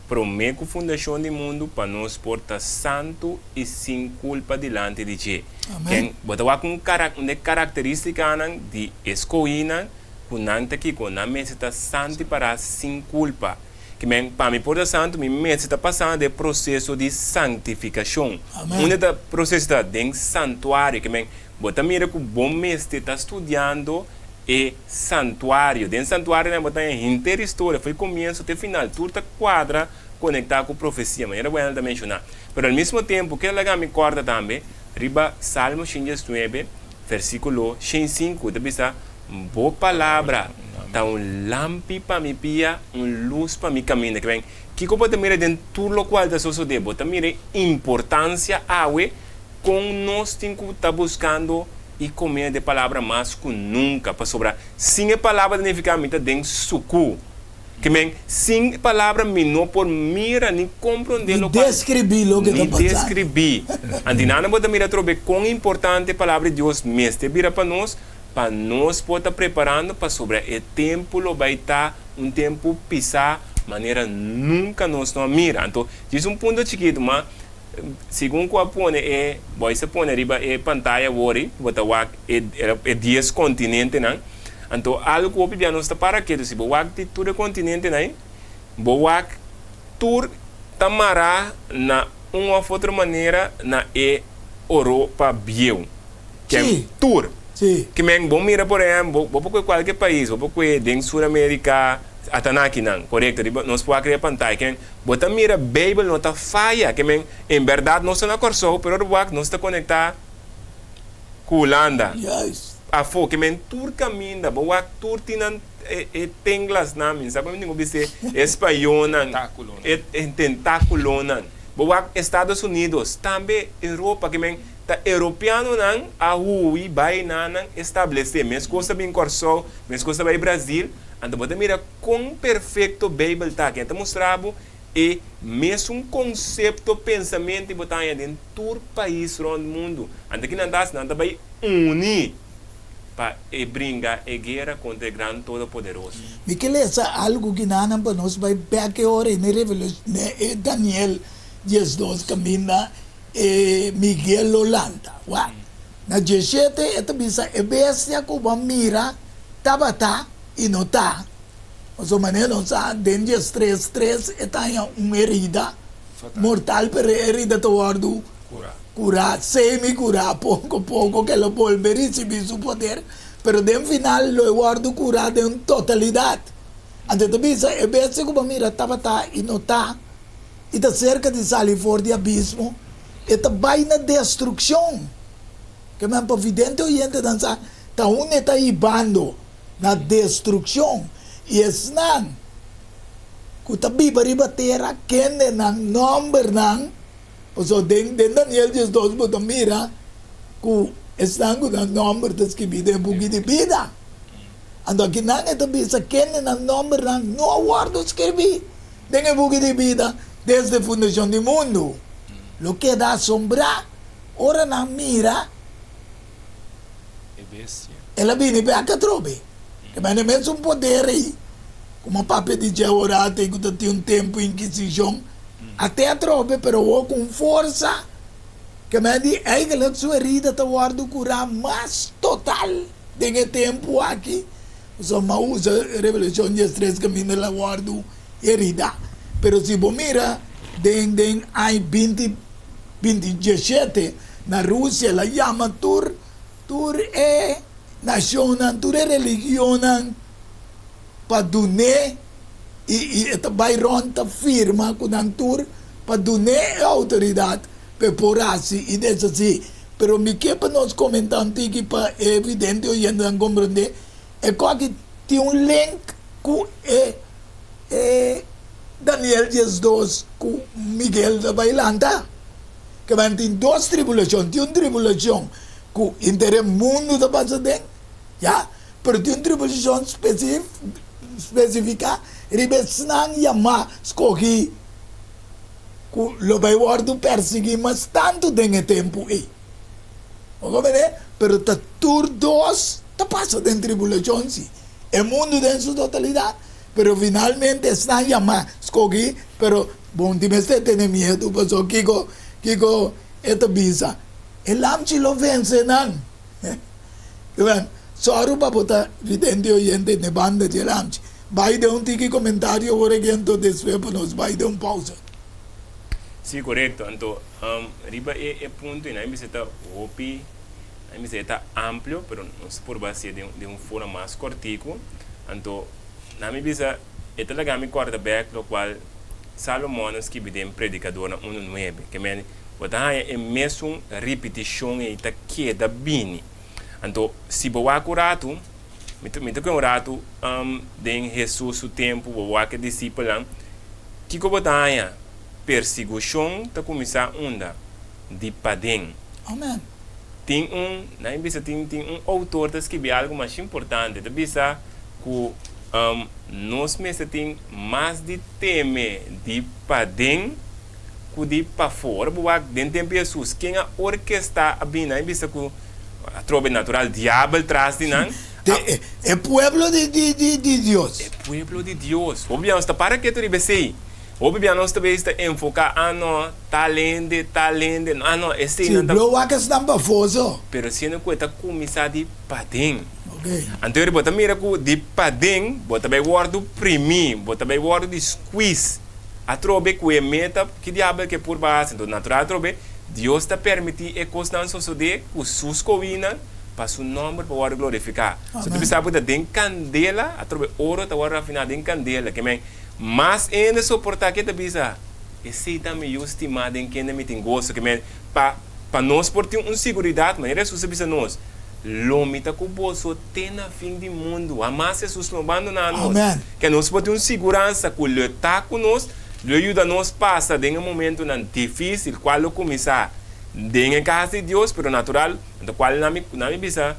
promé ku fundashon di mundu pa nos por ta santu i sin kulpa dilanti di dje. Amèn. Ken bo ta wak un karak un di e karakterístikanan di e skohínan ku nan ta kiko? Nan mester ta santu i pará sin kulpa. Ki men, pa mi por ta santu, mi mester ta pasando den e proseso di santifikashon. Amen. Unda ta proseso ta? Den santuario. Ki men, bo ta mira ku bo mester ta studiando e santuario. Den santuario nan bo ta haña henter historia, for di komienso te final. Tur ta kuadra konektá ku profesia, manera Wendell ta menshoná. Pero al mismo tempu, keda laga mi kòrda tambe riba Salmo 119, versíkulo 105, ta bisa, Bo palabra ta un lampi pa mi pia, un lus pa mi kaminda. Ke ben, kiko bo ta mira den tur lokual ta sosodé? Bo ta mira e importansia awe kon nos tin ku ta buskando i komé de palabra mas ku nunka, pasobra sin e palabra ta nifiká mi ta den sukú. Ke men, sin e palabra mi no por mira ni komprondé Ni lokual, deskribí loke ta ni pasando. deskribí. Antinana bo ta mira atrobe kon importante e palabra di Dios mester bira pa nos, Pa nos por ta preparando pasobra e tempu lo bai ta un tempu pisá manera nunka nos no a mira. Anto, djis un punto chikitu, ma segun ku a pone e boys a pone riba e pantaya wori, bo ta wak e e dies kontinentenan. Anto, algu ku hopi bia nos ta para ketu, si bo wak di tur e kontinentenan ei, bo wak tur ta mará na un òf otro manera na e Oropa bieu. Ken Sí. tur. Sí. Ke men bo mira por ehempel, bo bo por koe kualke pais, bo por koe den Sur Amerika, ata na akinan, korekto, riba nos por wak riba pantaya. Ke men bo ta mira Beibel no ta faya. Ke men en bèrdat nos ta na Kòrsou, pero ora bo wak nos ta konektá ku Hulanda. Juist. Afó. Ke men tur kaminda bo wak tur tin nan e e tenglasnan, mi no sa por mi tin ku bis'é, e spañónan, Tentákulonan. e e tentákulonan. Bo wak Estados Unidos, tambe Europa, ke men Ta europeanonan a hui bai na nan establesé. Meskos ta bin Kòrsou, meskos ta bai Brazil. Anto bo ta mira kon perfekto Beibel ta. Ken ta mustra bo e mesun konsepto, pensamentu i bo ta haña den tur pais rònt mundu. Anto ki nan ta hasi? Nan ta bai uni. Pa e bringa e guera kontra e Gran Todopoderoso. Mi ke lesa algu kinanan pa nos bai bek e ora ei na e Daniel 12 kaminda e Miguel lo lanta. Wak, na 17 e ta bisa e bestia ku bo a mira tabata i no ta. Pasobra manera nos sa den 13 tres e ta haña un herida mortal pero e herida ta wòrdu Kurá, semi kurá, poko poko ke lo bolbe risibí su poder, pero den final lo e wòrdu kurá den totalidat. Anto e ta bisa, E bestia ku bo mira tabata i no ta, i ta serka di sali for di abismo, e ta bai na destrukshon. Ke men pa vidente oyentenan sa ta unda e ta hibando, na destrukshon. I esnan ku ta biba riba tera, kende nan nòmbernan Pasobra den den Daniel 12 bo ta mira ku esnan ku nan nòmber ta skibí den e buki di bida. Anto akinan e ta bisa kende nan nòmbernan no a wòrdu skirbí den e buki di bida desde fundashon di mundu. Lo keda asombrá ora nan mira el a bini bèk atrobe. Ke mende mesun poder ei ku mi a papia di dje ora te ku ta tin un tempu inkisishon. A te atrobe, pero awor ku un forsa ke men di eigenlijk su herida ta wòrdu kurá mas total den e tempu aki. Pasobra mi a usa Revelashon 13 kaminda el a wòrdu heridá. Pero si bo mira den den aña binti binti diesshete na Rusia el a yama tur tur e nashonnan, tur e religionnan pa dun'é. I i e ta bai rònt ta firma ku nan tur pa dun'é e outoridat pa e por hasi i deshasí. Pero mi ke pa nos komentá un tiki pa e vidente oyentenan komprondé e kòki tin un link ku e e Daniel 12 ku Miguel ta bai lanta. Ke ban tin dos tribulashon, tin un tribulashon ku henter e mundu ta pasa den, ya. Pero tin un tribulashon spesifiká riba esnan yamá skohí ku lo bai wòrdu persiguí mas tantu den e tempu ei. Bo komprendé? Pero ta tur dos ta pasa den tribulashon, sí, e mundu den su totalidat, pero finalmente esnan yamá skohí, pero bo no tin mester tene miedu, pasobra kiko kiko e ta bisa? E lamchi lo vense nan. Ruben, sòru pa bo ta vidente oyente n'e banda dje lamchi. Bai den un tiki komentario ora aki anto despues pa nos bai den un pausa. Sí, korekto. Anto, riba e e punto ei nan mester ta hopi, nan mester e ta amplio, pero nos por bai hasié den den un forma mas kòrtiku. Anto, nan mi bisa e ta laga mi kòrda bèk lokual Salomon a skibi den Predikadornan unu nuebe, ke men Bo ta haña e mesun ripitishon ei ta keda bini. Anto, si bo wak un ratu, mi ta mi ta kue un ratu den Hesus su tempu, bo wak e disipelnan, kiko bo ta haña? Persigushon ta kuminsá unda? Di paden. Amen. Tin un, nan bisa tin tin un outor ta skibi algu masha importante, ta bisa ku nos mester tin mas di teme di paden ku di pafó. Ora bo wak den tempu Hesus, ken a orkestá a bini? Nan a bisa ku atrobe natural diabel tras di nan. Te e pueblo di di Dios. E pueblo di Dios. Hopi bia nos ta para ketu riba esei. Hopi bia nos ta bes ta enfoká, ah no, tal hende, tal hende, ah no, esei nan ta. Si, lo wak esnan pafó so. Pero siendo ku e ta kuminsá di paden. Anto bo ta mira ku di paden bo ta bai wòrdu primí, bo ta bai wòrdu di squeeze. Atrobe ku e meta ki diabel ke purba hasi. Enton natural atrobe, Dios ta permití e kosnan sosodé ku Su skohinan pa Su nòmber por wòrdu glorifiká. So ta bisa bo ta den kandela, atrobe oro ta wòrdu rafiná den kandela. Ke men mas hende soportá ke ta bisa, Esei ta mi Yu stimá den kende mi tin goso. Ke men pa pa nos por tin un siguridat, manera Hesus a bisa nos, Lo mi ta ku boso te na fin di mundu. Hamas Hesus no bandoná nos. Amen. Ke nos por tin un siguransa ku lo ta ku nos, lo yuda nos pasa den e momentunan difísil, kual lo kuminsá den e kas di Dios, pero natural, anto kual nan mi nan mi bisa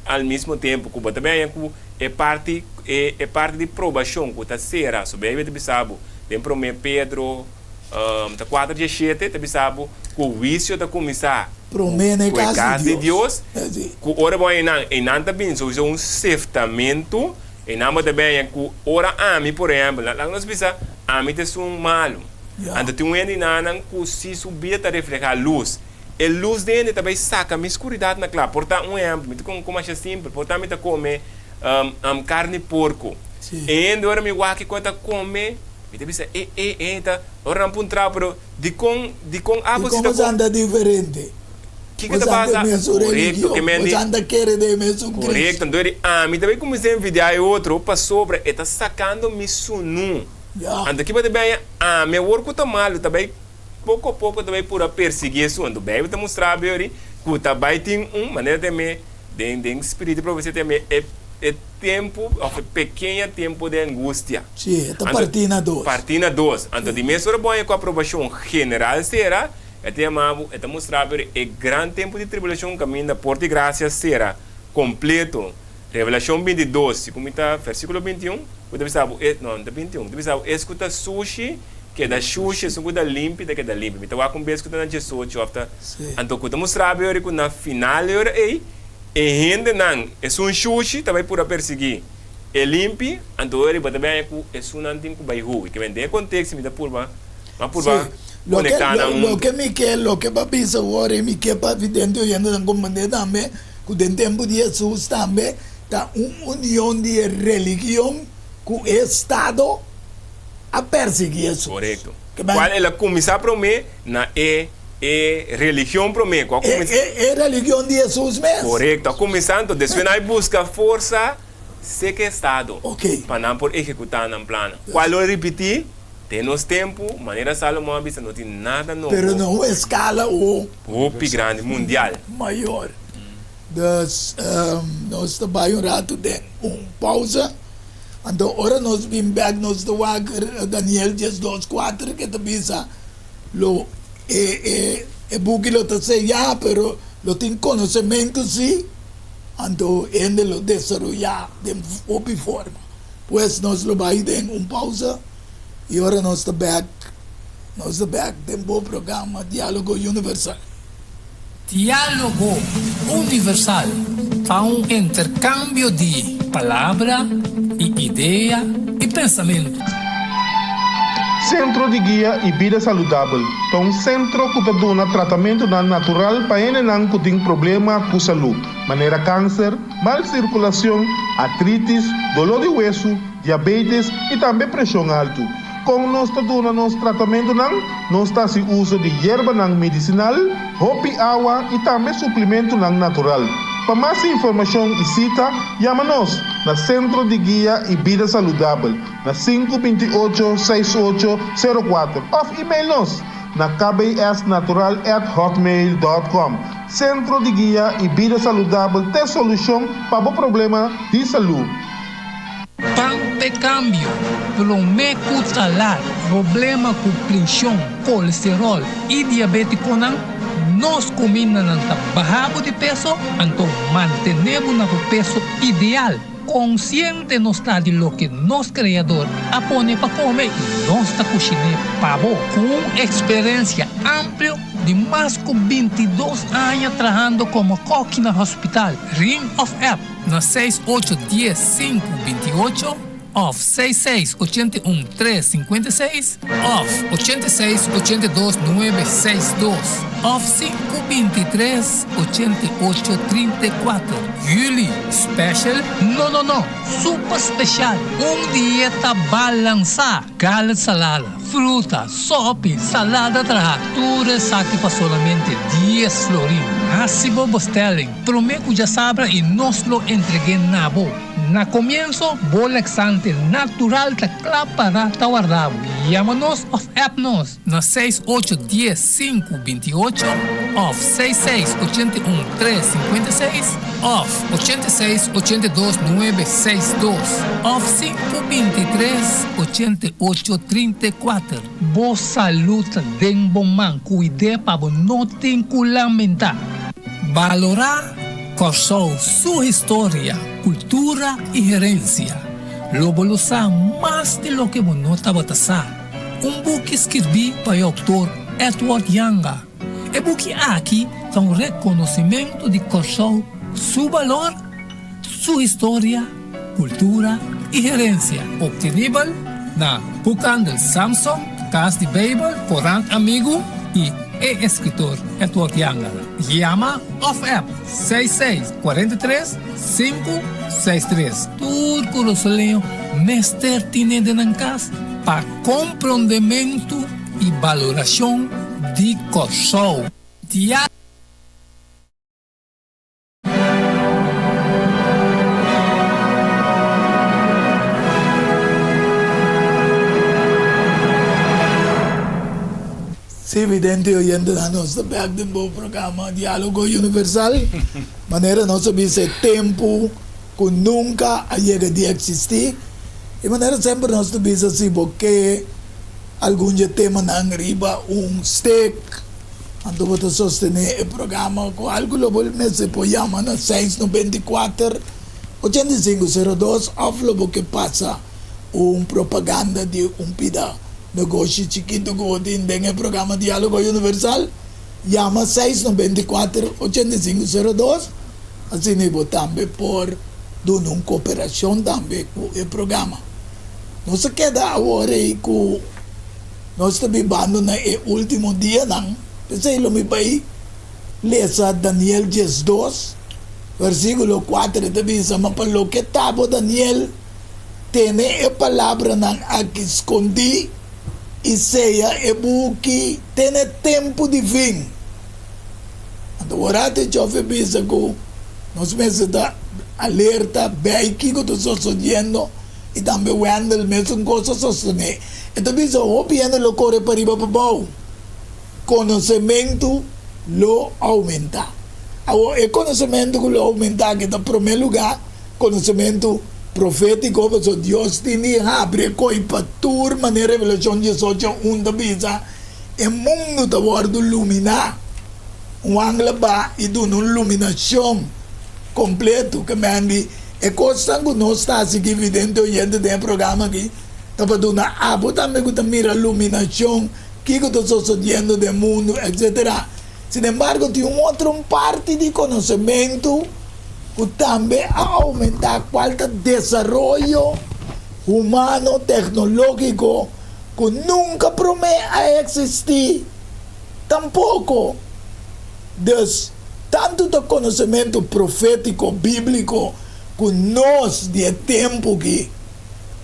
al mismo tempu ku bo ta bini ku e parti e e parti di probashon ku ta sera. So Beibel ta bisa bo den Promé Pedro ta kuater dieshete ta bisa bo ku huisio ta kuminsá. Promé na e Ku e kas kas di di Dios. Dios, Sí. ku ora bo einan, einan ta bini sowieso un seftamentu, einan bo ta bini ku ora ami, por ehèmpel, laga nos bisa, ami ta esun malu. Ya. Anto tin un hende einanan ku si su bida ta reflehá lus, e lus den hende ta bai saka mi skuridat na kla. Por ta un ehèmpel, mi ta kon kon masha simpel, por ta mi ta kome karni porko. Sí. E hende ora mi wak kiko e ta kome, mi ta bisa, e, e, e hende ta, ora nan puntra, pero Dikon, dikon abo si Dikon ta boso anda diferente? Kiko ta Boso anda pasa? e mesun Korekto, religion, ke men di. boso anda kere den e mesun Korekto, Cristo. anto di ami ta bai kuminsá envidiá e otro pasobra e ta sakando mi sunú. Ya. Anto kiba ta bini ami awor ku ta malu ta bai poko poko ta bai pura persiguí esun. Anto Beibel ta mustra bo yori ku ta bai tin un manera ta me den den spiritu di profesia ta me e e tempu òf e pekeña tempu di angustia. Sí, e ta partí na dos. Partí na dos. Anto di mes ora bo haña ku aprobashon general sera, e ta yama bo, e ta mustra bo e gran tempu di tribulashon kaminda por di grasia sera kompleto. Revelashon 22, si ku mi ta, versíkulo 21, ku ta bisa bo, e, no, no ta 21, ku ta bisa bo, es ku ta sushi, keda shushi, esun ku ta limpi, ta keda limpi. Mi ta wak un bes ku ta na 18 òf ta, anto ku ta mustra bo yori ku na final e ora ei, e hendenan, esun shushi ta bai pura persiguí. E limpi, anto ora bo ta bini ku esunnan tin ku bai hui. Ke men den e konteksto mi ta purba, mi a purba Sí. Loke, konektá nan huntu. loke mi ke, loke bo a bisa awor i mi ke pa vidente oyentenan komprendé tambe, ku den tempu di Hesus tambe ta un union di e religion ku e estado a persiguí Hesus. Korekto. Ke men. Kual el a kuminsá promé na e e religion promé ku a E, kuminsá. e, e religion di Hesus mes. Korekto, a kuminsá anto despues nan a buska forsa. Seke estado Ok. pa nan por ehekutá nan plannan. Kual lo ripití den nos tempu, manera Salomon a bisa, no tin nada nobo. Pero na un eskala o. Hopi grandi, mundial. Mayor. Dus nos ta bai un ratu den un pausa. Anto ora nos bin bek nos ta wak Daniel 12, 4 ke ta bisa lo e e e buki lo ta seyá pero lo tin konosementu sí. Anto hende lo desaroyá den hopi forma. Pues nos lo bai den un pausa i ora nos ta bèk, nos ta bèk den bo programa Diálogo Universal. Diálogo Universal ta un interkambio di palabra i idea i pensamentu. Sentro di Guia i Bida Saludabel ta un sentro ku ta duna tratamentunan natural pa hendenan ku tin problema ku salú, manera kanser, mal sirkulashon, artritis, doló di wesu, diabetes i tambe preshon altu. Kon nos ta duna nos tratamentunan? Nos ta hasi uso di yerbanan medisinal, hopi awa i tambe suplimentunan natural. Pa mas informashon i sita, yama nos na Sentro di Guia i Bida Saludabel na sinku 28 68 04 òf email nos na kbsnatural@hotmail.com. Sentro di Guia i Bida Saludabel t'e solushon pa bo problema di salú. Pan p'e kambio, promé ku talar problema ku prenshon, kolesteròl i diabétikonan, nos kumindanan ta baha bo di peso, anto mantené bo na bo peso ideal. Konsiente nos ta di loke nos Kreador a pone pa kome i nos ta kushiné pa bo. Ku un eksperensia amplio di mas ku 22 aña trahando komo kòki na hospital, Ring òf app na seis ocho dies sinku 28 òf seis seis 81 tres 56 òf 86 82 nuebe seis dos òf sinku 23 88 34. Juli special? No no no! Super special! Un dieta balansá! Gala salada, fruta, sopi, salada traha, tur esaki pa solamente dies florin. Hasi bo bestelling prome ku djasabra i nos lo entreg'é na bo. Na komienso, bo laxante natural ta kla para ta warda bo. Yama nos òf app nos na seis ocho dies sinku 28 òf seis seis 81 tres 56 òf 86 82 nuebe seis dos òf sinku 23 88 34. Bo salud ta den bo man, kuid'é pa bo no tin ku lamentá. Balorá Kòrsou su historia, kultura i herensia. Lo bo lo sa mas di loke bo no tabata sa. Un buki skirbí pa e outor Edward Yanga. E buki aki ta un rekonosimentu di Kòrsou su balor, su historia, kultura i herensia. Optenibel na Boekhandel Samson, Kas di Beibel, Korant Amigu i e eskritor Edward Jangala. Yama òf app 66 43 563. Tur kurasoleño mester tine den nan kas pa komprondementu i balorashon di Kòrsou. Dia. Sí, vidente y oyentenan, nos ta bek den bo programa Diálogo Universal. Manera nos a bisa e tempu ku nunka a yega di eksistí. I manera semper nos ta bisa si bo ke algun dje temanan riba un stek, anto bo ta sostené e programa ku algu lo bo mester por yama na 694 8502 òf lo bo ke pasa un propaganda di un pida negoshi chikitu ku bo tin den e programa Diálogo Universal, yama 694 8502. Asina bo tambe por duna un koperashon tambe ku e programa. Nos a keda awor ei ku nos ta bibando na e último dianan, p'esei lo mi bai lesa Daniel 12, versíkulo 4, e ta bisa, Ma pa loke ta bo, Daniel, tene e palabranan aki skondí i seya e buki te na e tempu di fin. Anto ora te chofer bisa ku nos mester ta alerta bei kiko ta sosodiendo i tambe Wendell mesun kos a sostené. E ta bisa hopi hende lo kore pariba pabou. Konosementu lo oumentá. Awor e konosementu ku lo oumentá aki ta promé lugá konosementu profétiko pasobra Dios tin di habri e koi pa tur manera Revelashon 18 un ta bisa. E mundu ta wòrdu luminá. Un angel a ba i duna un luminashon kompletu. Ke men di e kosnan ku nos ta hasi aki Vidente Oyente den e programa aki ta pa duna abo tambe ku ta mira luminashon, kiko ta sosodiendo den mundu, etsetera. Sinembargo tin un otro un parti di konosementu ku tambe a oumentá kual ta desaroyo humano teknológiko. Ku nunka promé a eksistí tampoko. Dus, tantu ta konosementu profétiko bíbliko ku nos di e tempu akí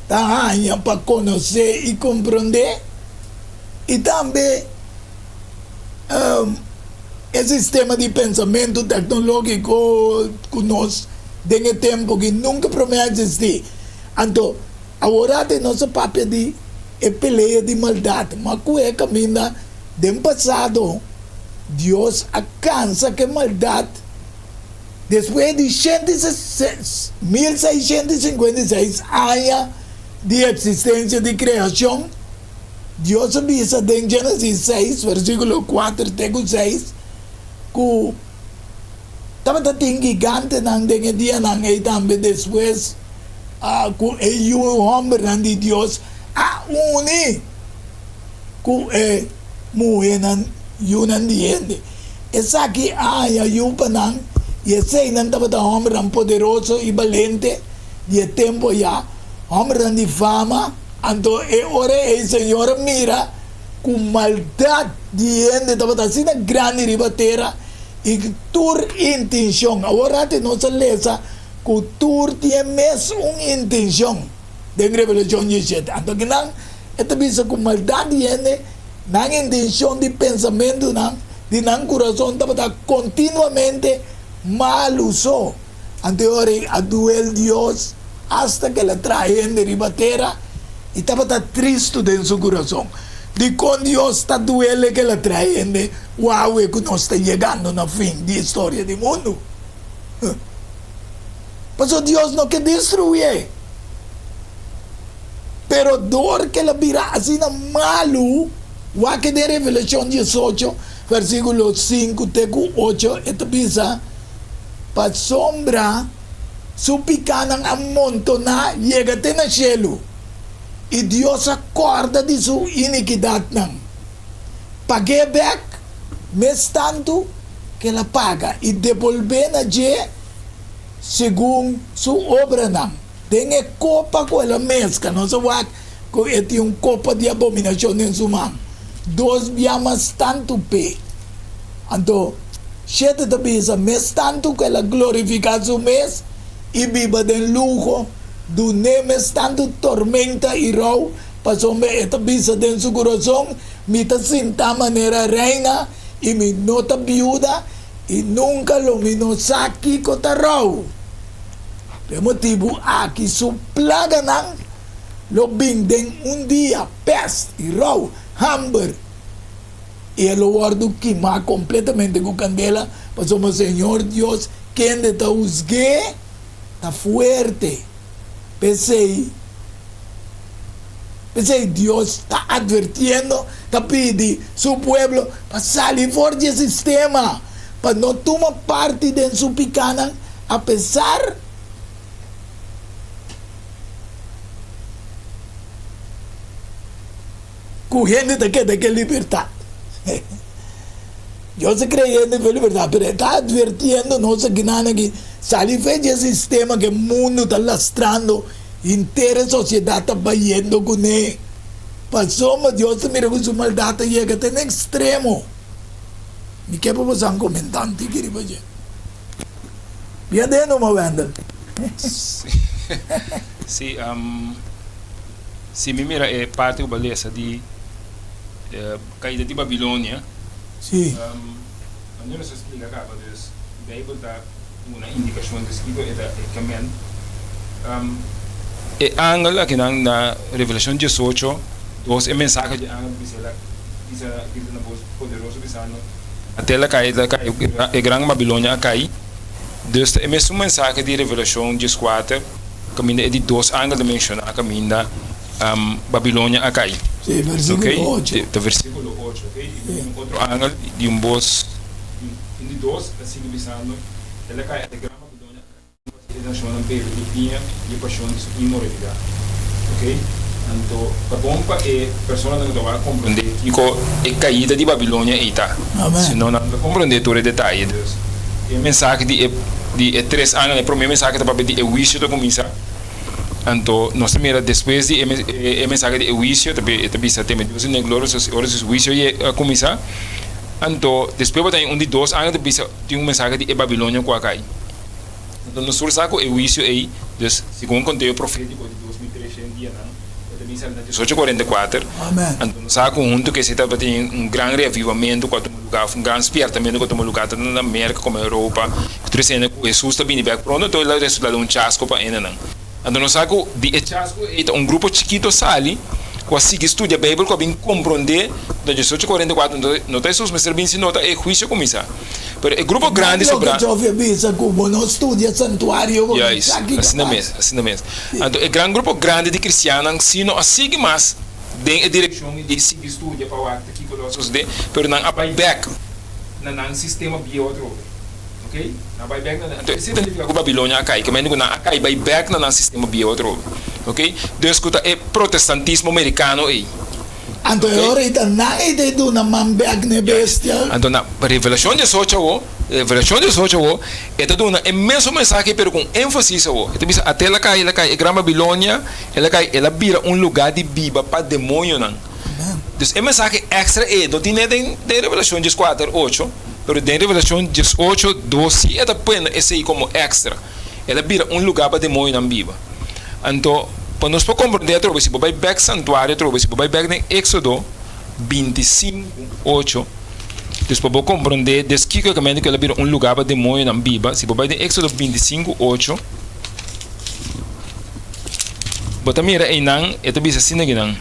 ta haña pa konosé i komprondé, i tambe e sistema di pensamentu teknológiko ku nos den e tempu akí nunka promé a eksistí. Anto, Aworati nos a papia di e pelea di maldat, ma ku e kaminda den pasado Dios a kansa ku e maldat despues di 1656 aña di eksistensia di kreashon. Dios a bisa den Genesis 6 versikulo 4 te ku 6 ku tabata tin gigantenan den e dianan ei tambe despues. Ku e yu hòmbernan di Dios a uni ku e muhénan yunan di hende. Esaki a haña yu pa nan, i eseinan tabata hòmbernan poderoso i balente di e tempu ayá, hòmbernan di fama. Anto e ora ei Señor a mira ku maldat di hende tabata asina grandi riba tera, i tur intenshon. Awor ati nos a lesa Ku tur tin e mes un intenshon den Revelashon 17. Anto kinan e ta bisa ku maldat di hende, nan intenshon di pensamentunan di nan kurason tabata kontinuamente malu so. Anto e ora ei a duel Dios asta ku el a traha hende riba tera i tabata tristu den su kurason. Dikon Dios ta duele ku el a traha hende wawe ku nos ta yegando na fin di historia di mundu? Pasobra Dios no ke destruié. Pero dor ku el a bira asina malu, wak den Revelashon 18, versíkulo 5 te ku 8, e ta bisa, Pasobra su pikánan a montoná yega te na shelu, i Dios a kòrda di su inikidatnan. Pag'é bèk. Mes tantu ku el a paga i debolbé na dje segun su obranan. Den e kopa ku el a meska, nos a wak ku e tin un kopa di abominashon den su man, dos bia mas tantu p'e. Anto, shete ta bisa, Mes tantu ku el a glorifiká su mes i biba den luho, dun'é mes tantu tormenta i rou, pasobra e ta bisa den su kurason, Mi ta sintá manera reina i mi no ta biuda i nunka lo mi no sa kiko ta rou. P'e motibu aki su plaganan lo bin den un dia, pèst i rou, hamber, i e lo wòrdu kimá kompletamente ku kandela, pasobra Señor Dios, kende ta husg'é, ta fuerte. P'esei, p'esei Dios ta atvertiendo, ta pidi su pueblo pa sali for di e sistema, pa no tuma parti den su pikánan, apesar ku hende ta keda ke libertat. Dios ta krea hende ku e libertat, pero e ta atvertiendo nos akinan aki, sali fe di e sistema ku e mundu ta lastrando, henter e sosiedat ta bayendo kuné. Pasobra Dios ta mira ku su maldat ta yega te na ekstremo. Mi ke pa boso a komentá un tiki riba dje. Bia den numa, Wendel. Sí, si mi mira e parti ku bo a lesa di Kaida di Babilonia. Sí. Manera nos a splika kaba, dus Beibel ta duna indikashon des kiko e ta e kemen. E angel akinan na Revelashon diesocho, dos e mensahe di e angel bisa el a bisa grita na bos poderoso bisando, Atel a kai, a kai, e gran Babilonia a kai. Dus ta e mesun mensahe di Revelashon dieskuater kaminda e di dos angel ta menshoná kaminda. Babilonia a kai. Sí, versíkulo ocho. Ta versíkulo ocho, ok. I bin un otro angel di un bos, un di dos a sigui bisando, El a kai, e gran Babilonia a kai, i e nashonnan bebe di biña di e pashon di su inmoralidat. Ok. Anto, ta bon pa e personanan ku ta wak komprondé kiko e kaida di Babilonia ei ta. Amen. Si no, nan no ta komprondé tur e detaye. Dus, e mensahe di e di e tres angelnan, e promé mensahe ta papia di e huisio ta kuminsá. Anto nos ta mira despues di e mensahe di e huisio, e ta bisa teme Dios i duna gloria, ora su huisio a kuminsá. Anto despues bo ta haña un di dos aña ta bisa tin un mensahe di e Babilonia ku a kai. Anto nos tur sa ku e huisio ei, dus segun konteo profétiko di 2300 dianan, e ta bisa na diesocho kuarenta i kuater. Anto nos sa ku huntu ku esei tabatin un gran reavivamentu ku a tuma lugá, òf un gran spièrtamentu ku a tuma lugá tantu na Merka komo Europa. Ku tur esena ku Hesus ta bini bèk pronto, anto el a resultá den un chasko pa hendenan. Anto nos sa ku di e chasko ei ta un grupo chikito sali ku a sigui studia Beibel ku a bin komprondé ku na diesocho kuarenta i kuater no ta Hesus mester bin sino ta e huisio kuminsá. Pero e grupo grandi sobrá. Loke Jofi a bisa ku bo no studia santuario bo no sa kiko Asina mes, asina mes. Anto e gran grupo grandi di kristiannan si no a sigui mas den e direkshon di sigui studia pa wak ta kiko lo a sosodé, pero nan a bai bèk na nan sistema bieu atrobe. Ok, nan a bai bek na nan. Anto esei ta nifiká ku Babilonia a kai, kemente ku nan a kai bai bek na nan sistema bieu atrobe. Ok, dus ku ta e protestantismo merikano ei. Anto e ora ei ta nan ei ta e duna man bek na e bestia. Anto na Revelashon diesocho awo, Revelashon diesocho awo, e ta duna e mesun mensahe pero ku un énfasis awo. E ta bisa, Ate el a kai, el a kai, e gran Babilonia, el a kai, el a bira un lugá di biba pa demonionan. Dus e mensahe èkstra ei no tin den Revelashon dieskuater, ocho. Pero den Revelashon diesocho, dos si e ta pone esei komo èkstra. El a bira un lugá pa demoñonan biba. Anto, pa nos por komprondé atrobe, si bo bai bèk santuario atrobe, si bo bai bèk den Éksodo bintisinku, ocho, dus pa bo komprondé des kiko ekamente ku el a bira un lugá pa demoñonan biba, si bo bai den Éksodo bintisinku, ocho, bo ta mira einan e ta bisa asina akinan.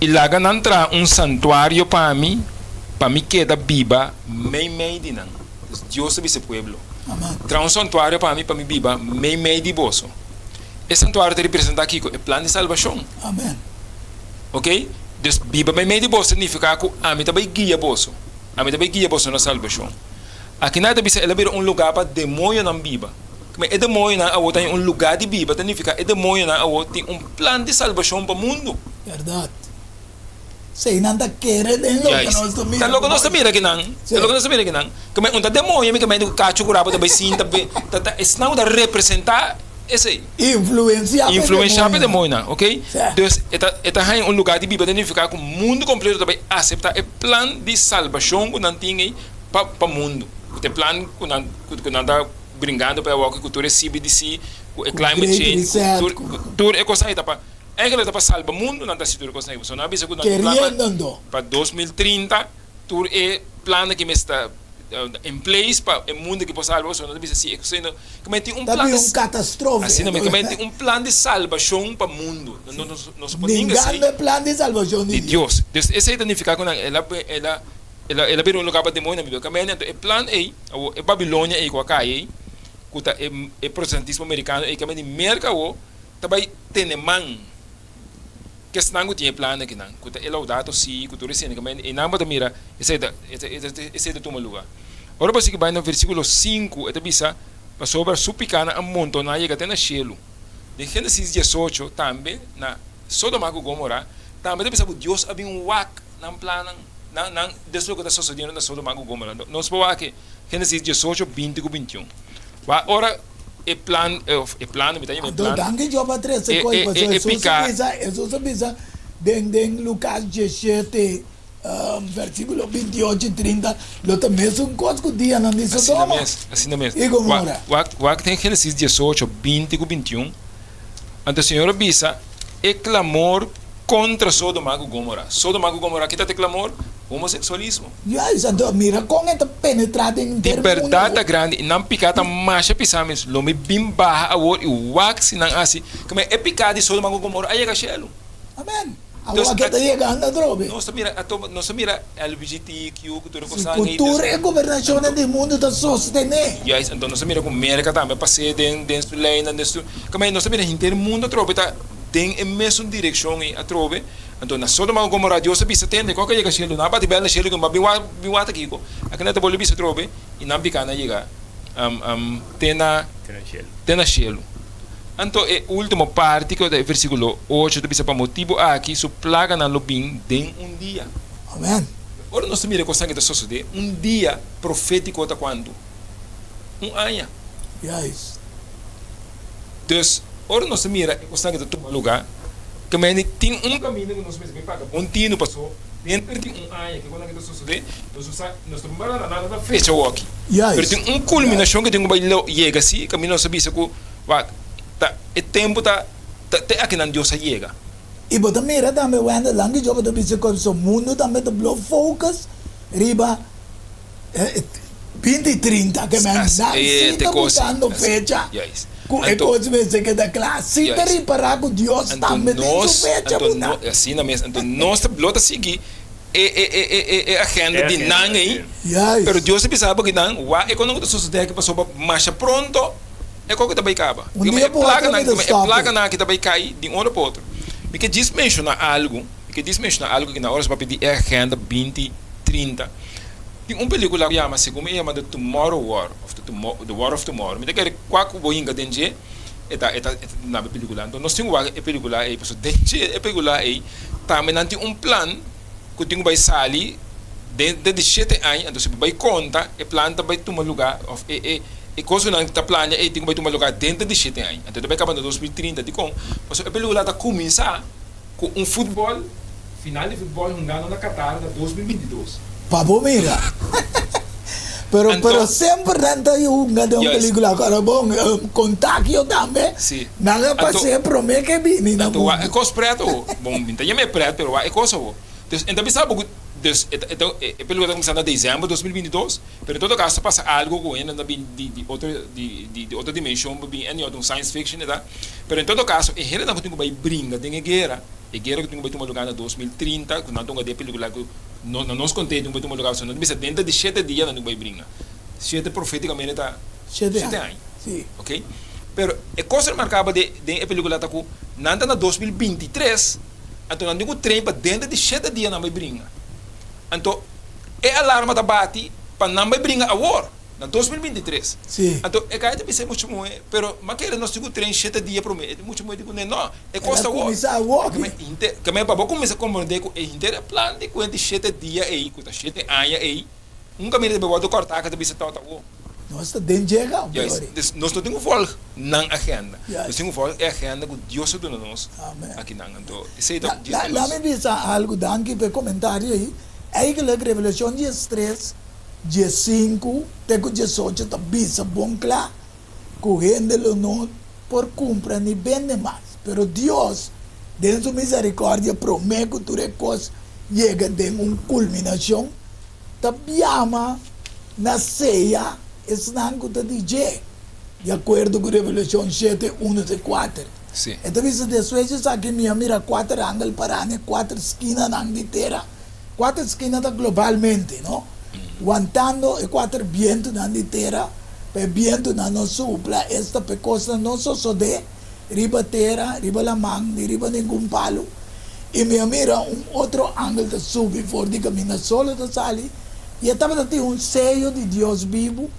I laga nan traha un santuario pa mi, pa mi keda biba meimei di nan. Dus Dios ta bisa e pueblo, Traha un santuario pa mi, pa mi biba meimei di boso. E santuario ta representá kiko? E plan di salbashon. Oke? Dus biba meimei di boso ta nifiká ku ami ta bai guia boso. Ami ta bai guia boso na salbashon. Akinan e ta bisa el a bira un lugá pa demoñonan biba. Kuma e demoñonan awor ta haña un lugá di biba ta nifiká e demoñonan awor tin un plan di salbashon pa mundu. Bèrdat. Si nan ta kere den loke nos ta mira. Ta loke nos ta mira kinan. Ta loke nos ta mira kinan. Ke men un ta demoño mi ke men di ku kachu ku rabo ta bai sinta be ta ta esnan ku ta representá esei. Influensiá pa e Influensiá pa e demoñonan, ok. Dus e ta e ta haña un lugá di biba ta nifiká ku mundu kompleto ta bai aseptá e plan di salbashon ku nan tin ei pa pa mundu. Ku ta e plan ku nan ku nan ta bringando pa e awor ku tur e CBDC ku e climate change ku tur tur e kos ei ta pa Eigenlijk ta pa salba mundu nan ta hasi tur e kosnan ei. Pasobra nan a bisa ku nan tin plan pa 2030 tur e plannan ki mester ta in place pa e mundu aki por salba. Pasobra nan ta bisa si e kos ei no kimen tin un plan asina mes kimen tin un plan di salbashon pa mundu. Nos por ninga esei di Dios. Dus esei ta nifiká ku nan el a el a el a bira un lugar pa demonionan biba. Kimen anto e plan ei awor e Babilonia ei ku a kai ei ku ta e protestantismo merikano ei kimen di Merka awor ta bai tene man ku esnan ku tin e plan akinan, ku ta e Laudato Si, ku tur esei, einan bo ta mira esei ta esei ta tuma luga. Ora bo sigui bai na versíkulo sinku e ta bisa, Pasobra su pikánan a montoná yega te na shelu. Den Génesis diesocho tambe na Sodoma ku Gomora tambe ta bisa ku Dios a bin wak nan plannan, nan nan des loke ta sosodiendo na Sodoma ku Gomora. Nos por wak e Génesis diesocho, binti ku bintiun. Wak ora. E plan, e plan, mi ta yama e Anto plan. danki Job a trese E, koi, e, pasobra e, e Hesus a piká. bisa, Hesus a bisa den den Lukas diesshete, versíkulo bintiocho i trinta, lo ta mesun kos ku dianan di Asina Sodoma mes, asina mes. i Gomora. Wak, wak den Génesis diesocho, binti ku bintiun, anto Señor a bisa, E klamor kontra Sodoma ku Gomora. Sodoma ku Gomora, kita ta e klamor? Homoseksualismo. Juist, anto mira kon e ta penetrá den Di henter bèrdat mundu. ta grandi i nan piká ta masha pisá mes. Lo mi bin baha awor i wak si nan hasi kome e piká di Sodoma ku Gomora a yega shelu. Amen. Awor Dus ke ta yegando atrobe. Nos ta mira ato nos ta mira LBGTQ ku tur e Si kosnan ku ei. tur e gobernashonnan di mundu ta sostené. Juist, anto nos ta mira ku Merka tambe a pas'é den den su leinan den su kome nos ta mira henter mundu atrobe ta den e mesun direkshon ei atrobe. Anto na Sodoma ku Gomora Dios a bisa, Tende, ku a yega shelu? Nan a bati bel na shelu ku bin wak bin wak ta kiko? Akina ta bolbe bisa atrobe, i nan piká nan yega te na te na shelu. Anto e ultimo parti ku ta e versíkulo ocho ta bisa, Pa motibu aki su plaganan lo bin den un dia. Amen. Ora nos ta mira e kosnan ki ta sosodé, un dia profétiko ta kuantu? Un aña. Juist. Dus, ora nos ta mira e kosnan ku ta tuma lugá, ta mende tin un kaminda ku nos mester bin paga bon tinu paso denter di un aña ke kosnan ku ta sosodé, nos no sa, nos ta bin na nada ta fecha awoki. Pero tin un kulminashon ku tin ku bai yega si, kaminda nos ta bisa ku wak ta e tempu ta te akinan Dios a yega. I bo ta mira tambe Wendel, lan ki Job ta bisa ku so mundu tambe ta blo focus riba Binti trinta ke men nan si ta buscando fecha cu e cos mester keda cla. Si ta ripara cu Dios tambe tin su fecha buna. Asina mes, anto nos ta lo ta sigui e agenda di nan ei, pero Dios a bisa bo ki nan wak e cosnan cu ta sucede aki pasobra masha pronto e cos aki ta bay caba. Un dia pa otro mi ta E stop. plaganan aki ta bay cay di un ora pa otro. Mi ke djis menciona algo, mi ke djis menciona algo ki na ora su papia di e agenda binti trinta. Tin un pelicula cu yama, segun mi e yama The Tomorrow War of The The War of Tomorrow. Mi ta kere cua cu bo hinca den dje e ta e ta e ta duna bo e pelicula. Anto nos tin cu wak e pelicula ey pasobra den dje e pelicula ey tambe nan tin un plan cu tin cu bay sali den den di shete aña. Anto si bo bay conta e plan ta bay tuma luga of e e e cos cu nan ta plania ey tin cu bay tuma luga denter di shete aña. Anto e ta bay caba na dos mil trinta. Dicon? Pasobra e pelicula ta cuminsa. Ku un futbòl, final di futbòl hungando na Qatar na 2022. Pa bo mira. Pero Anto, pero semper nan ta hunga den un Juist. pelicula. Ahora bon, Contagio tambe. Si. Nan a Anto, pas'é promé ke bini na anto wak e mundu. kos pret awo. Bon, mi ta yam'é pret, pero wak e kos awo. Dus, en ta bisa bo ku, dus, e ta, e ta, e pelicula ta kuminsá na desèmber 2022, pero en todo kaso ta pasa algo ku hende ta bin di, di otro, di, di, di otro dimenshon pa bin, anyhow, ta un science fiction e ta. Pero en todo caso, e hendenan cu tin cu bay bringa den e guera, e guera cu tin cu bay tuma lugar na 2030, cu nan tunga den e pelicula cu no, na nos conte tin cu bay tuma lugar, pasobra nan ta bisa denter di shete dia nan tin cu bay bringa. Shete profeticamente ta Shete shete aña. aña. Si. Ok? Pero e cos remarcabel de, den e pelicula ta cu nan ta na 2023, anto nan tin cu train pa denter di shete dia nan bay bringa. Anto e alarma ta bati pa nan bay bringa awor. Na 2023. Sí. Anto e kai ta bisa e mucha muhé, pero m'a kere nos tin ku train shete dia promé. E mucha muhé di kuné, no, e El kos a ta wòrdu. kuminsá awor. Keme henter, keme pa bo kuminsá komprondé ku e henter e plan di kuenta di shete dia ei, ku ta shete aña ei, un kaminda ta bai wòrdu kòrtá ku ta bisa tòt awor. Nos ta den djega, Juist. brori. Dus nos no tin ku vòlg nan agenda. Juist. Nos tin ku vòlg e agenda ku Dios a duna nos Amen. akinan. Anto esei ta La, djis la, pa la nos. mi bisa algu, danki pa e komentario ei. Eigenlijk Revelashon diestres 15 te ku 18 ta bisa bon kla ku hende lo no por kumpra ni bende mas. Pero Dios, den su miserikordia, promé ku tur e kos yega den un kulminashon, ta biama na seya esnan ku ta di dje, di akuerdo ku Revelashon shete, unu te kuater. E ta bisa, Despues di esaki mi a mira kuater angel pará na e kuater skinanan di tera. Kuater skina ta globalmente, no? Wantando e kuater bientunan di tera, pa e bientunan no supla, esta pa e kosnan no sosodé riba tera, riba laman, ni riba ningun palu. I mi a mira un otro angel ta subi for di kaminda solo ta sali, i e tabata tin un seyo di Dios bibu,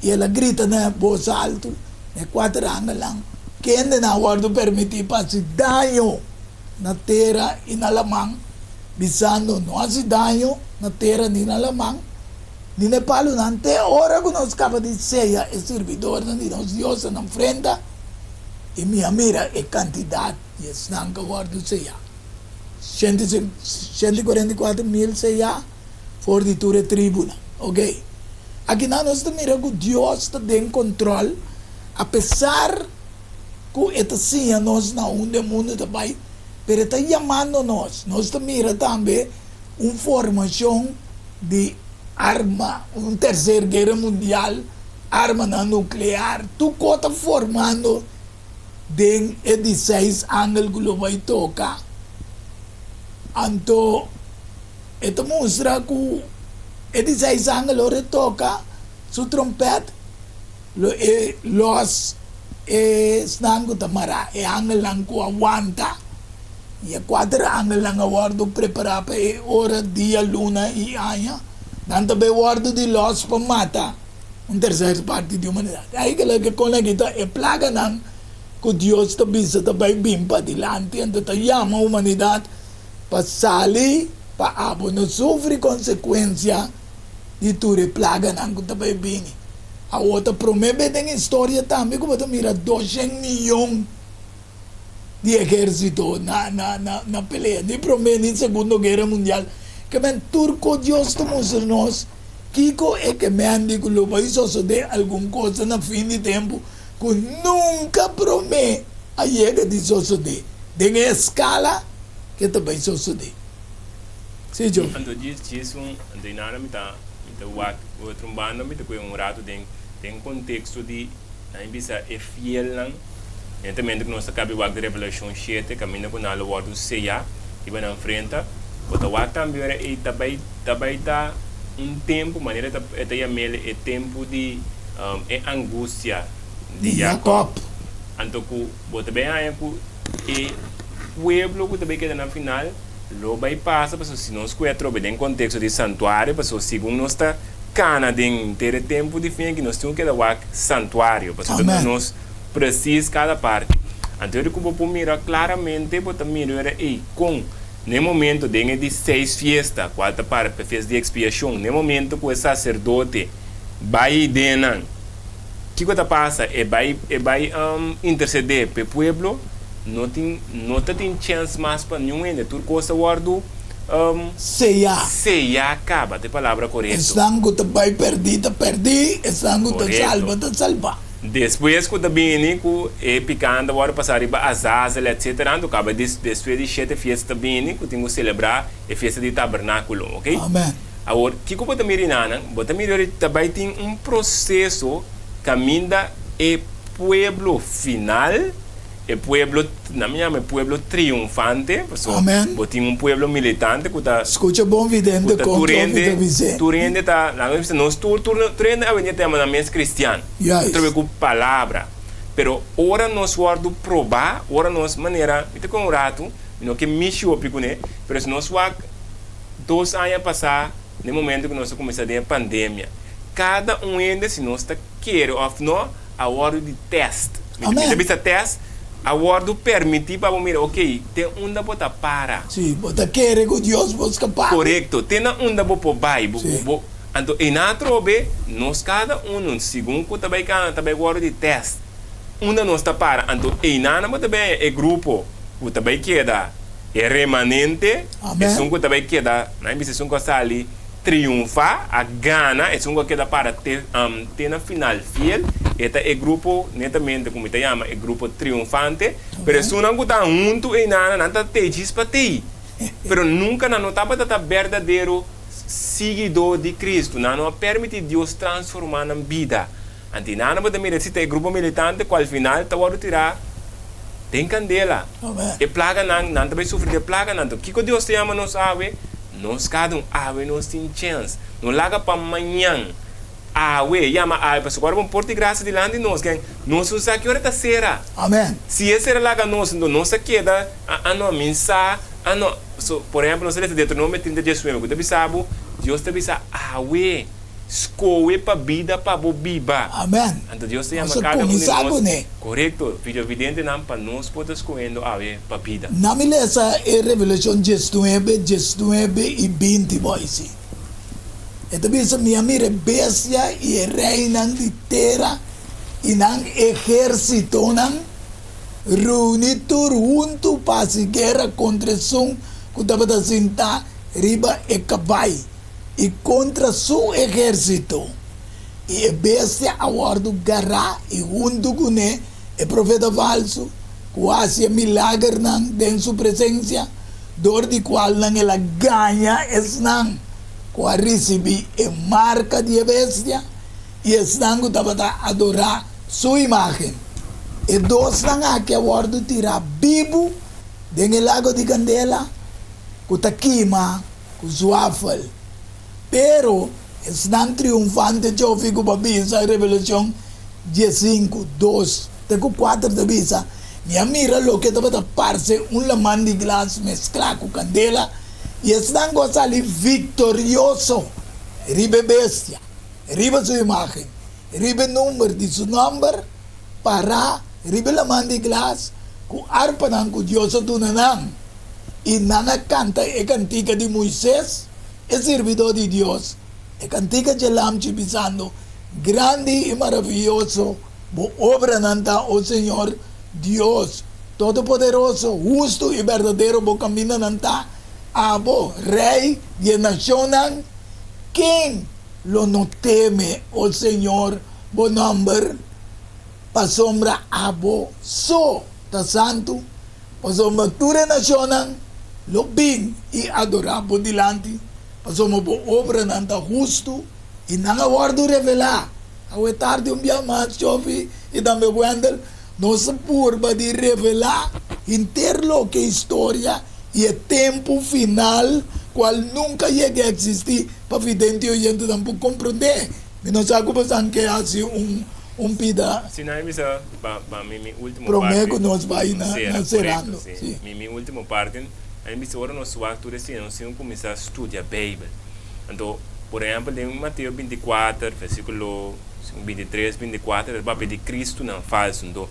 i el a grita na bos altu na e kuater angelnan, Kendenan a wòrdu permití pa hasi daño na tera i na laman, bisando, No hasi daño na tera ni na laman, ni na e palunan, te ora ku nos kaba di seya e sirbidornan di nos Dios na nan frenta. I mi a mira e kantidat di esnan ku a wòrdu seyá, 144,000 seyá for di tur e tribunan. Oke, akinan nos ta mira ku Dios ta den kontròl, apesar ku e ta siña nos na unda e mundu ta bai, pero e ta yamando nos. Nos ta mira tambe un formashon di arma, un terser guera mundial, armanan nuklear, tur kos ta formando den e di seis angel ku lo bai toka. Anto e ta mustra ku e di seis angel ora e toka su trompèt, Lo e los esnan ku ta mará, e angelnan ku a wanta, i e kuater angelnan a wòrdu prepará pa e ora, dia, luna i aña. Nan ta bai wòrdu di los pa mata un terser parti di humanidat. Eigenlijk e kon aki ta e plaganan ku Dios ta bisa ta bai bin padilanti, anto ta yama humanidat pa sali pa abo no sufri konsekuensia di tur e plaganan ku ta bai bini. Awor ta promé bes den historia tambe ku bo ta mira doshen miyon di ehérsito na na na na pelea, ni promé ni segundo guera mundial. Ke men tur ku Dios ta mustra nos kiko e ke men di ku lo bai sosodé algun cosa na fin di tempu ku nunka promé a yega di sosodé den e eskala ke ta bai sosodé. Sí, Joe. Anto djis djis un anto i nada mi ta mi ta wak otro un banda mi ta kohe un rato den den konteksto di nan a bisa e fielnan netamente ku nos ta kabi wak di Revelashon shete kaminda ku nan lo wòrdu seyá riba nan frenta bo ta wak tambe ora ei ta bai ta bai ta un tempu manera e ta e ta yam'el e tempu di e angustia di Di Jakòb Jakòb. anto ku bo ta bai haña ku e pueblo ku ta bai keda na final Lo bai pasa pasobra si nos kue atrobe den konteksto di santuario, pasobra segun nos ta kana den henter e tempu di fin aki nos tin ku keda wak santuario, pasobra ta duna nos presis kada parti. Anto ora ku bo por mira klaramente bo ta mira ora ei kon na e momento den e di seis fiesta, kual ta para pa e fiesta di ekspiashon, na e momento ku e saserdote bai den nan, Kiko ta pasa? E bai e bai intercede p'e pueblo, no tin no ta tin chens mas pa niun hende, tur kos ta wòrdu Seyá. seyá kaba, ta e palabra korekto. Esnan ku ta bai pèrdí ta pèrdí, esnan ku ta salba Korekto. ta salbá. Despues ku ta bini ku e pikan ta wòrdu pasá riba Azazel etsetera, anto kaba des despues di shete fiesta ta bini ku tin ku selebrá e fiesta di tabernákulo, oke. Amen. Awor, kiko bo ta mira inanan? Bo ta mira ora ta bai tin un proseso kaminda e pueblo final, e pueblo, nan mi yama e pueblo triunfante, pasobra Amen. bo tin un pueblo militante ku ta, Skucha bon ku vidente ta kon tur Jofi ta hende, bis'é. tur hende ta, nan a bisa nos tur, tur, tur hende awendia ta yama nan mes kristian, Juist. trobe ku palabra. Pero ora nos wòrdu probá, ora nos manera, mi ta kon un ratu, mi no ke mishi hopi kuné, pero si nos wak, Dos aña pasá, den momento ku nos a kuminsá den e pandemia. Kada un hende si nos ta kere òf no a wòrdu di tèst. Mi ta bisa tèst a wòrdu permití pa bo mira ok te unda bo ta para. Sí, bo ta kere ku Dios por skapá bo. Korekto, te na unda bo por bai. Bo bo anto einan atrobe nos kada unu segun ku ta bai kana ta bai wòrdu di tèst unda nos ta para. Anto einan bo ta bai haña e grupo ku ta bai keda e remanente, esun ku ta bai keda nan bisa esun ku a sali. triunfá, a gana, esun ku a keda para te te na final fiel, e ta e grupo netamente ku mi ta yama e grupo triunfante, pero esunnan ku ta huntu einan nan ta tei djis pa tei, pero nunka nan no tabata ta berdadero siguidó di Kristu, nan no a permití Dios transformá nan bida. Anto einan bo ta mira si ta e grupo militante ku al final ta wòrdu tirá den kandela. E plaganan, nan ta bai sufri di e plaganan. Anto kiko Dios ta yama nos awe? Nos kada un awe nos tin chèns. No laga pa mañan. Awe, yama awe, pasobra ora bo por tin grasia dilanti nos, ken nos no sa ki ora ta sera. Si e sera laga nos, anto nos ta keda, Ah, no, mi sa, ah, no. So, por ehèmpel, nos ta lesa Deuteronomio 30, 19, ku ta bisa bo, Dios ta bisa awe. Skohe pa bida pa bo biba. Amen. Anto Dios ta yama Nos a kada un di kuminsá nos, kuné. korekto, videovidentenan, pa nos por ta skohendo awe pa bida. Na mi lesa e Revelashon diesnuebe, diesnuebe i binti boisi. E ta bisa, Mi a mira e bestia i e reinan di tera i nan ehérsitonan reuní tur huntu pa hasi guera kontra esun ku tabata sintá riba e kabai. i kontra su ehérsito, i e bestia a wòrdu gará i huntu kuné e profeta falsu ku a hasi e milagernan den su presensia, dor di kualnan el a gaña esnan ku a risibí e marka di e bestia i esnan ku tabata adorá su imágen. E dosnan aki a wòrdu tirá bibu den e lago di kandela ku ta kima. Ku zwafel. Pero esnan triunfante djofi ku pa bisa Revelashon diesinku, dos te ku kuater ta bisa, Mi a mira loke tabata parse un laman di glas mesklá ku kandela, i esnan ku a sali viktorioso riba e bestia, riba su imágen, riba e number di su nòmber, pará riba e laman di glas ku arpanan ku Dios a duna nan. I nan a kanta e kantika di Moises, e sirbidó di Dios, e kantika dje Lamchi, bisando, Grandi i maravioso bo obranan ta, o Señor Dios Todopoderoso, hustu i berdadero bo kamindanan ta, abo, Rei di e nashonnan. Ken lo no teme, o Señor, bo nòmber? Pasobra abo so ta santu. Pasobra tur e nashonnan lo bin i adorá bo dilanti, pasobra bo obranan ta hustu i nan a wòrdu revelá. Awe tardi un bia mas, Jofi i tambe Wendell, nos a purba di revelá henter loke historia i e tempu final kual nunka yega a eksistí pa vidente i oyentenan por komprondé. Mi no sa ku bosan ke hasi un un pida. Si nan bisa pa pa mi mi ultimo Prome parti ku nos bai na sera na korekto serando si si. mi mi ultimo parti a mi bisa ora nos wak tur esei nos tin ku kuminsá studia beibel anto por ehèmpel den Mateo 24 versíkulo 23 24 ta papia di kristunan falsu anto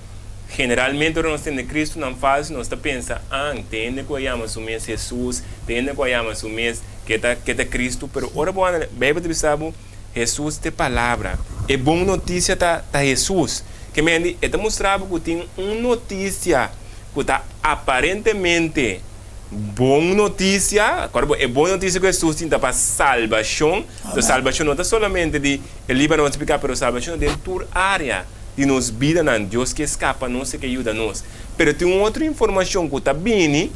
generalmente ora nos tende kristunan falsu nos ta pensa an tin hende ku a yama su mes Hesus tin hende ku a yama su mes ke ta ke ta Kristu pero ora bo anda beibel ta bisa bo Hesus t'e Palabra. E bon notisia ta ta Hesus. Ke mendi e ta mustra bo ku tin un notisia ku ta aparentemente bon notisia. Akorda bo, e bon notisia ku Hesus tin ta pa salbashon. Enton salbashon no ta solamente di e libra nos di piká, pero salbashon ta den tur área di nos bidanan. Dios ke skapa nos, e ke yuda nos. Pero tin un otro informashon ku ta bini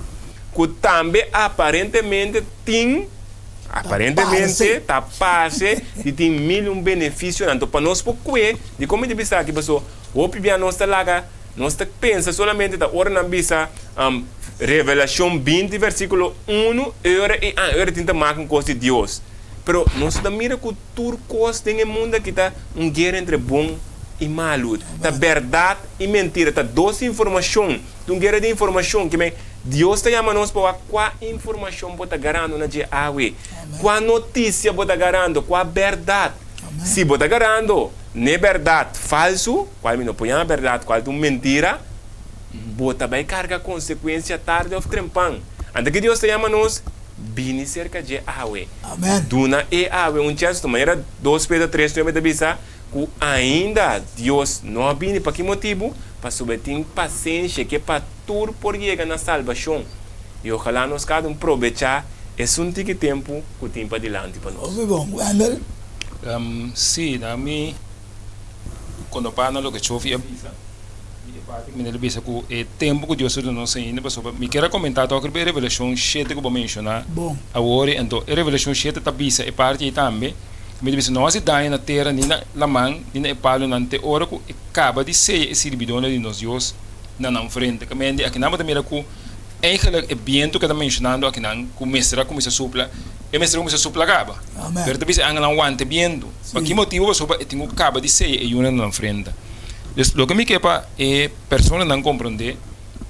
ku tambe aparentemente tin. Aparentemente ta parse di tin mil un beneficionan. Anto pa nos por cue di con mi ta bisa aki paso hopi bia nos ta laga nos ta pensa solamente ta ora nan bisa Revelacion 20 versiculo 1 ora y an ora tin ta maka un cos di Dios. Pero nos ta mira cu tur cos den e mundo aki ta un guera entre bon y malu. Ta berdad y mentira. Ta dos informacion. Ta un guera di informacion. Ke men Dios ta yama nos pa wak kua informashon bo ta garando na dje awe, kua notisia bo ta garando, kua bèrdat. Si bo ta garando n'e bèrdat falsu, kual mi no por yama bèrdat, kual ta un mentira, bo ta bai karga konsekuensia tardi òf trempan. Anto ki Dios ta yama nos? Bini serka dje awe. Duna e awe un chèns. Manera dos Pedro 3:9 ta bisa ku ainda Dios no a bini. Pa ki motibu? Pasobra e tin pasenshi, e ke pa tur por yega na salbashon. I ojalá nos kada un probechá esun tiki tempu ku tin padilanti pa nos. Hopi bon, Wendell. Sí, na mi konopá na loke Chofi a bisa, mi e parti ku mi ta bisa ku e tempu ku Dios a duna nos ainda, pasobra mi kier a komentá tok riba e Revelashon shete ku bo menshoná awor, anto e Revelashon shete ta bisa e parti ei tambe, mi ta bisa no hasi daño na tera ni na laman ni na e palunan te ora ku e kaba di seya e sirbidónan di nos Dios na nan frente. Kamendi akinan bo ta mira ku Eigenlijk e bientu ku e ta menshonando akinan ku mester a kuminsá supla, e mester a kuminsá supla kaba. Pero ta bisa e angelnan wanta e bientu. Pa ki motibu? Pasobra e tin ku kaba di seya e yunan na nan frenta. Dus loke mi ke pa e personanan komprondé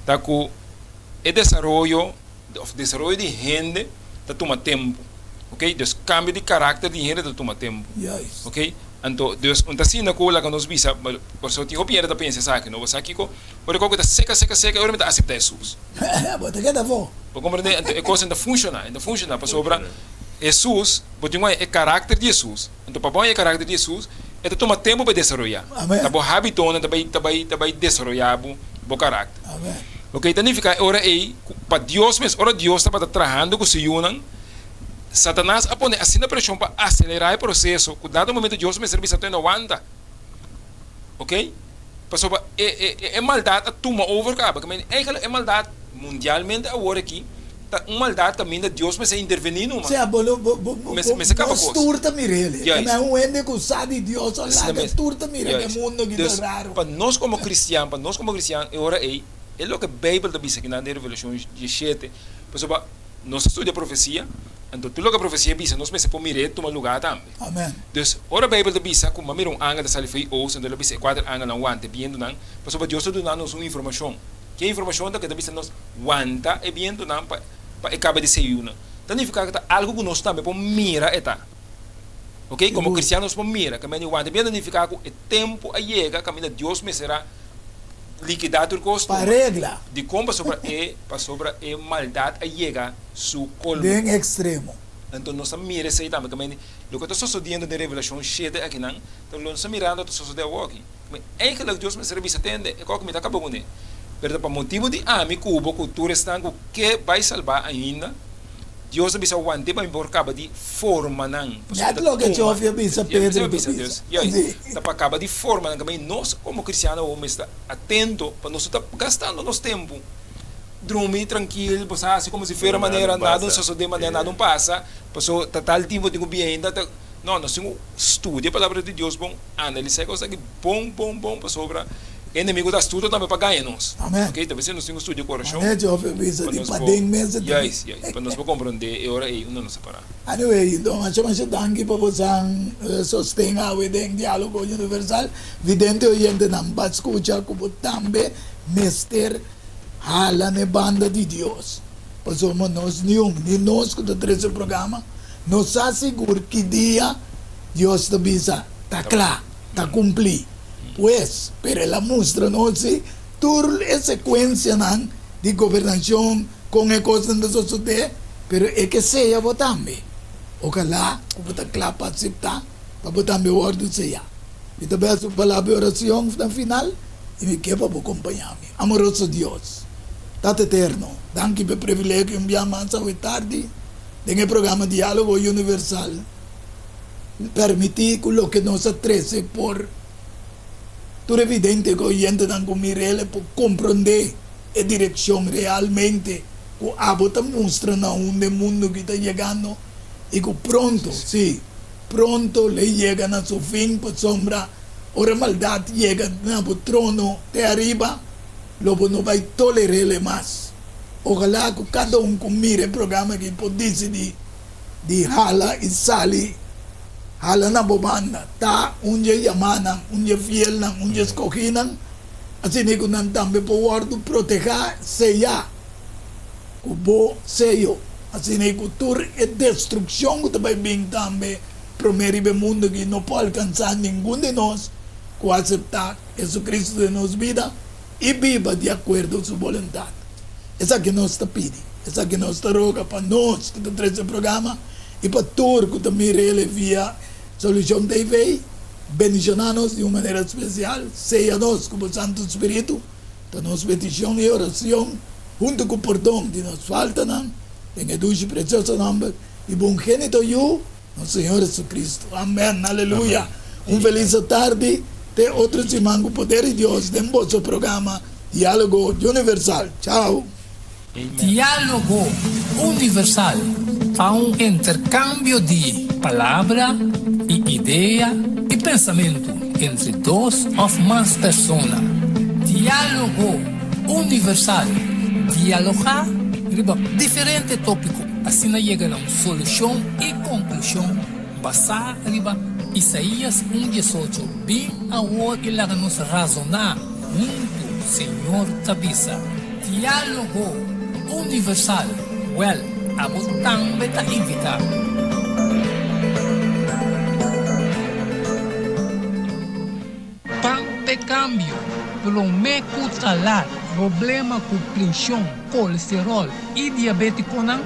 ta ku e desaroyo òf desaroyo di hende ta tuma tempu. Oke, dus kambio di karakter di hende ta tuma tempu. Oke, anto dus un ta asina ku laga nos bisa, pasobra tin hopi hende ta pensa esaki, no? Bo sa kiko? Ora ku ta seka, seka, seka, e ora mi ta aseptá Hesus. Bo ta keda afó. Bo komprendé? Anto e kos no ta funshoná, e no ta funshoná pasobra Hesus, bo tin ku haña e karakter di Hesus. Anto pa bo haña e karakter di Hesus, e ta tuma tempu pa e desaroyá. Ta bo hábitonan ta bai, ta bai, ta bai desaroyá bo, bo karakter. Loke ta nifiká e ora ei ku pa Dios mes, ora Dios tabata trahando ku su yunan, Satanas a pone asina preshon pa aselerá e proseso ku dado momento Dios mester bisa tene wanta. Oke? Pasobra e e e maldat a tuma over kaba. Ke mende eigenlijk e maldat mundialmente awor aki ta un maldat kaminda Dios mester intervení numa. Sea bo lo bo bo bo Mester mester kaba nos kos. tur ta mir'el. Ke Juist. men un hende ku sa di Dios a Asina laga mes. tur ta mira ke Juist. mundo aki ta Dus raro. pa nos komo kristian, pa nos komo kristian e ora ei e loke Beibel ta bisa kinan den Revelashon diesshete, pasobra nos a studia profesia, anto tur loke profesia bisa nos mester por mir'é tuma lugá tambe. Amen. Dus, ora Beibel ta bisa ku mira un angel ta sali for di oost, anto el a bisa e kuater angelnan wanta e bientunan, pasobra Dios ta duna nos un informashon. Ki informashon ta ku e ta bisa nos wanta e bientunan pa pa e kaba di seyunan? Ta nifiká ku ta algu ku nos tambe por mira e ta. Oke, komo Sigur. kristian nos por mira. Kaminda di wanta e bientu ta nifiká ku e tempu a yega kaminda Dios mester a likidá tur kos Pa tuma. regla. Dikon? Pasobra e pasobra e maldat a yega su kolmo. Den ekstremo. Anto nos ta mira esei tambe, kaminda loke ta sosodiendo den Revelashon shete akinan, ta lo nos ta mirando ta sosodé awoki. Mi eigenlijk Dios mester a bisa, Tende, e kòke mi ta kaba kuné. Pero ta pa motibu di ami ku bo ku tur esnan ku ke bai salbá ainda, Dios a bisa, Want'é pa mi por kaba di forma nan. Pasobra Nèt ta loke tuma, Jofi a bisa, ya, Pedro a ta bisa, bisa. Dios, ya, Sí. ta pa kaba di forma nan. Kaminda nos komo kristiano awor mester ta atento pa nos no ta gastando nos tempu. Drumi trankil, bo sa hasi komo si fuera manera nada un sosodé, manera nada un pasa, paso ta tal tin bo tin ku bia ainda ta, no, nos tin ku studia e palabra di Dios bon, analisá e kos aki bon, bon, bon, pasobra e enemigo ta astuto tambe pa gaña nos, Amen. ok, ta p'esei nos tin ku studia ku orashon, Manera Jofre bisa pa di nos por, paden mes e ta juist, juist, pa nos por komprondé e ora ei unda nos ta pará. Anyway, don masha masha danki pa bosan sosten awe den Dialogo Universal. Vidente oyentenan pa skucha ku bo tambe mester Hala n'e banda di Dios, pasobra nos niun, ni nos ku ta trese programa, no sa sigur ki dia Dios ta bisa, Ta kla, ta kumplí. Pues, pero el a mustra nos si tur e sekuensianan di gobernashon, kon e kosnan ta sosodé, pero e ke seya bo tambe. Ojalá ku bo ta kla pa aseptá pa bo tambe wòrdu seyá. Mi ta bes un palabra di oracion na final y mi ke pa bo compaña mi. Amoroso Dios, Tata Eterno, danki pa e privilegio un bia mas awe tardi den e programa Dialogo Universal. Permiti cu loke nos a trece por tur e vidente cu oyentenan cu mir'el e por comprende e direccion realmente cu abo ta mustra na unda e mundo aki ta yegando y cu pronto, si, Pronto lo e yega na su fin, pasobra ora maldat yega na bo trono te ariba, lo bo no bai toler'el e mas. Ojalá ku kada un ku mira e programa aki por disidí di hala i sali hala na bo banda. Ta un dje yamanan, un dje fielnan, un dje skohínan, asina ku nan tambe por wòrdu protehá, seyá. Ku bo seyo, asina i ku tur e destrukshon ku ta bai bin tambe. promé riba e mundu aki no por alkansá ningun di nos ku aseptá Jesucristo den nos bida i biba di akuerdo su boluntat. Esaki nos ta pidi, esaki nos ta roga pa nos ku ta trese e programa i pa tur ku ta mira el via Solucion TV. Bendishoná nos di un manera spesial, seya nos ku bo Santu Spiritu, ta nos petishon i orashon huntu ku pordon di nos faltanan, den e dushi presioso nòmber di bo ungenito Yu, nos Señor Jesucristo. Amèn. Aleluya. Un felis atardi te otro siman ku poder di Dios den boso programa Diálogo Universal. Chao. Diálogo Universal ta un interkambio di palabra i idea i pensamentu entre dos òf mas persona. Diálogo Universal, dialogá riba diferente tópiko, asina yega na un solushon i konklushon basá riba Isaías un diesocho, Bin awor i laga nos razoná huntu, Señor ta bisa. Diálogo Universal, Wèl, abo tambe ta invitá. Pan p'e kambio, promé ku ta lat, problema ku prenshon, kolesteròl i diabétikonan,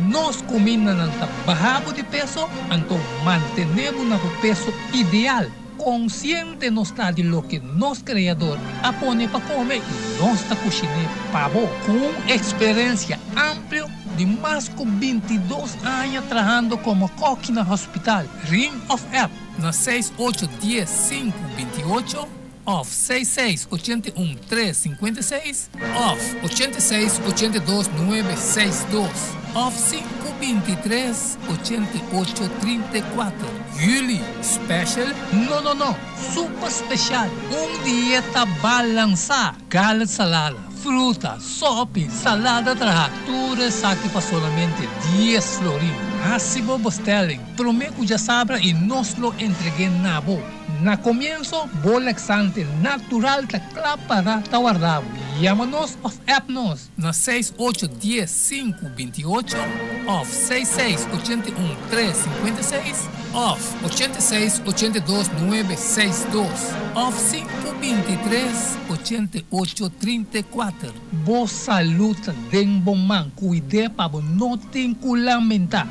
nos kumindanan ta baha bo di peso, anto mantené bo na bo peso ideal. Konsiente nos ta di loke nos Kreador a pone pa kome i nos ta kushiné pa bo. Ku un eksperensia amplio di mas ku bintidos aña trahando komo kòki na hospital, ring òf app na seis ocho dies sinku bintiocho òf seis seis ochenta i un tres sinkuenta i seis òf ochenta i seis ochenta i dos nuebe seis dos òf sinku bintitres ochenta i ocho trinta i kuater. Juli, special? No no no, super special! Un dieta balansá, gala salada, fruta, sopi, salada trahá, tur esaki pa solamente dies florin. Hasi bo bestelling promé ku djasabra i nos lo entreg'é na bo. Na komienso, bo laxante natural ta kla pará ta warda bo. Yama nos òf app nos na seis ocho dies sinku binti ocho òf seis seis ochenta i un tres sinkuenta i seis òf ochenta i seis ochenta i dos nuebe seis dos òf sinku binti tres ochenta i ocho trinta i kuater. Bo salud ta den bo man, kuid'é pa bo no tin ku lamentá.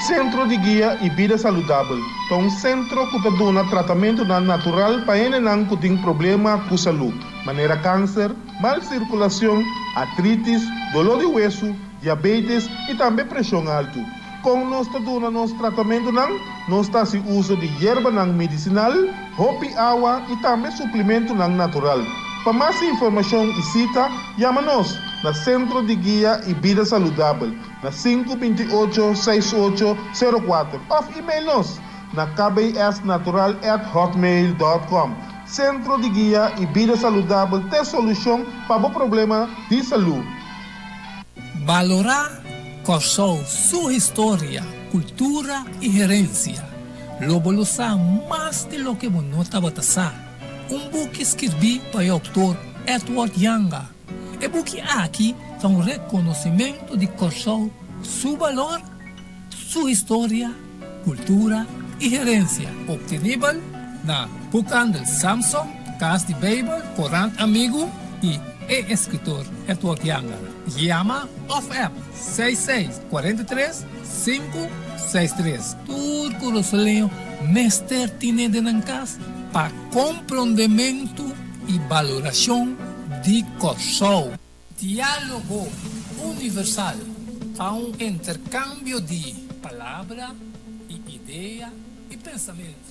Sentro di Guia i Bida Saludabel ta un sentro ku ta duna tratamentunan natural pa hendenan ku tin problema ku salú, manera kanser, mal sirkulashon, artritis, doló di wesu, diabetes i tambe preshon altu. Kon nos ta duna nos tratamentunan? Nos ta hasi uso di yerbanan medisinal, hopi awa i tambe suplimentunan natural. Pa mas informashon i sita, yama nos na Sentro di Guia i Bida Saludabel na sinku binti ocho seis ocho sero kuater òf email nos na kbsnatural at hotmail dòt kòm. Sentro di Guia i Bida Saludabel t'e solushon pa bo problema di salú. Balorá Kòrsou su historia, kultura i herensia. Lo bo lo sa mas di loke bo no tabata sa. Un buki skirbí pa e outor Edward Janga. E buki aki ta un rekonosimentu di Kòrsou su balor, su historia, kultura i herensia. Optenibel na Boekhandel Samson, Kas di Beibel, Korant Amigu i e eskritor Edward Janga. Yama òf app seis seis kuarenta i tres sinku seis tres. Tur kurasoleño mester tine den nan kas pa komprondementu i balorashon di Kòrsou. Diálogo Universal ta un interkambio di palabra i idea i pensamentu.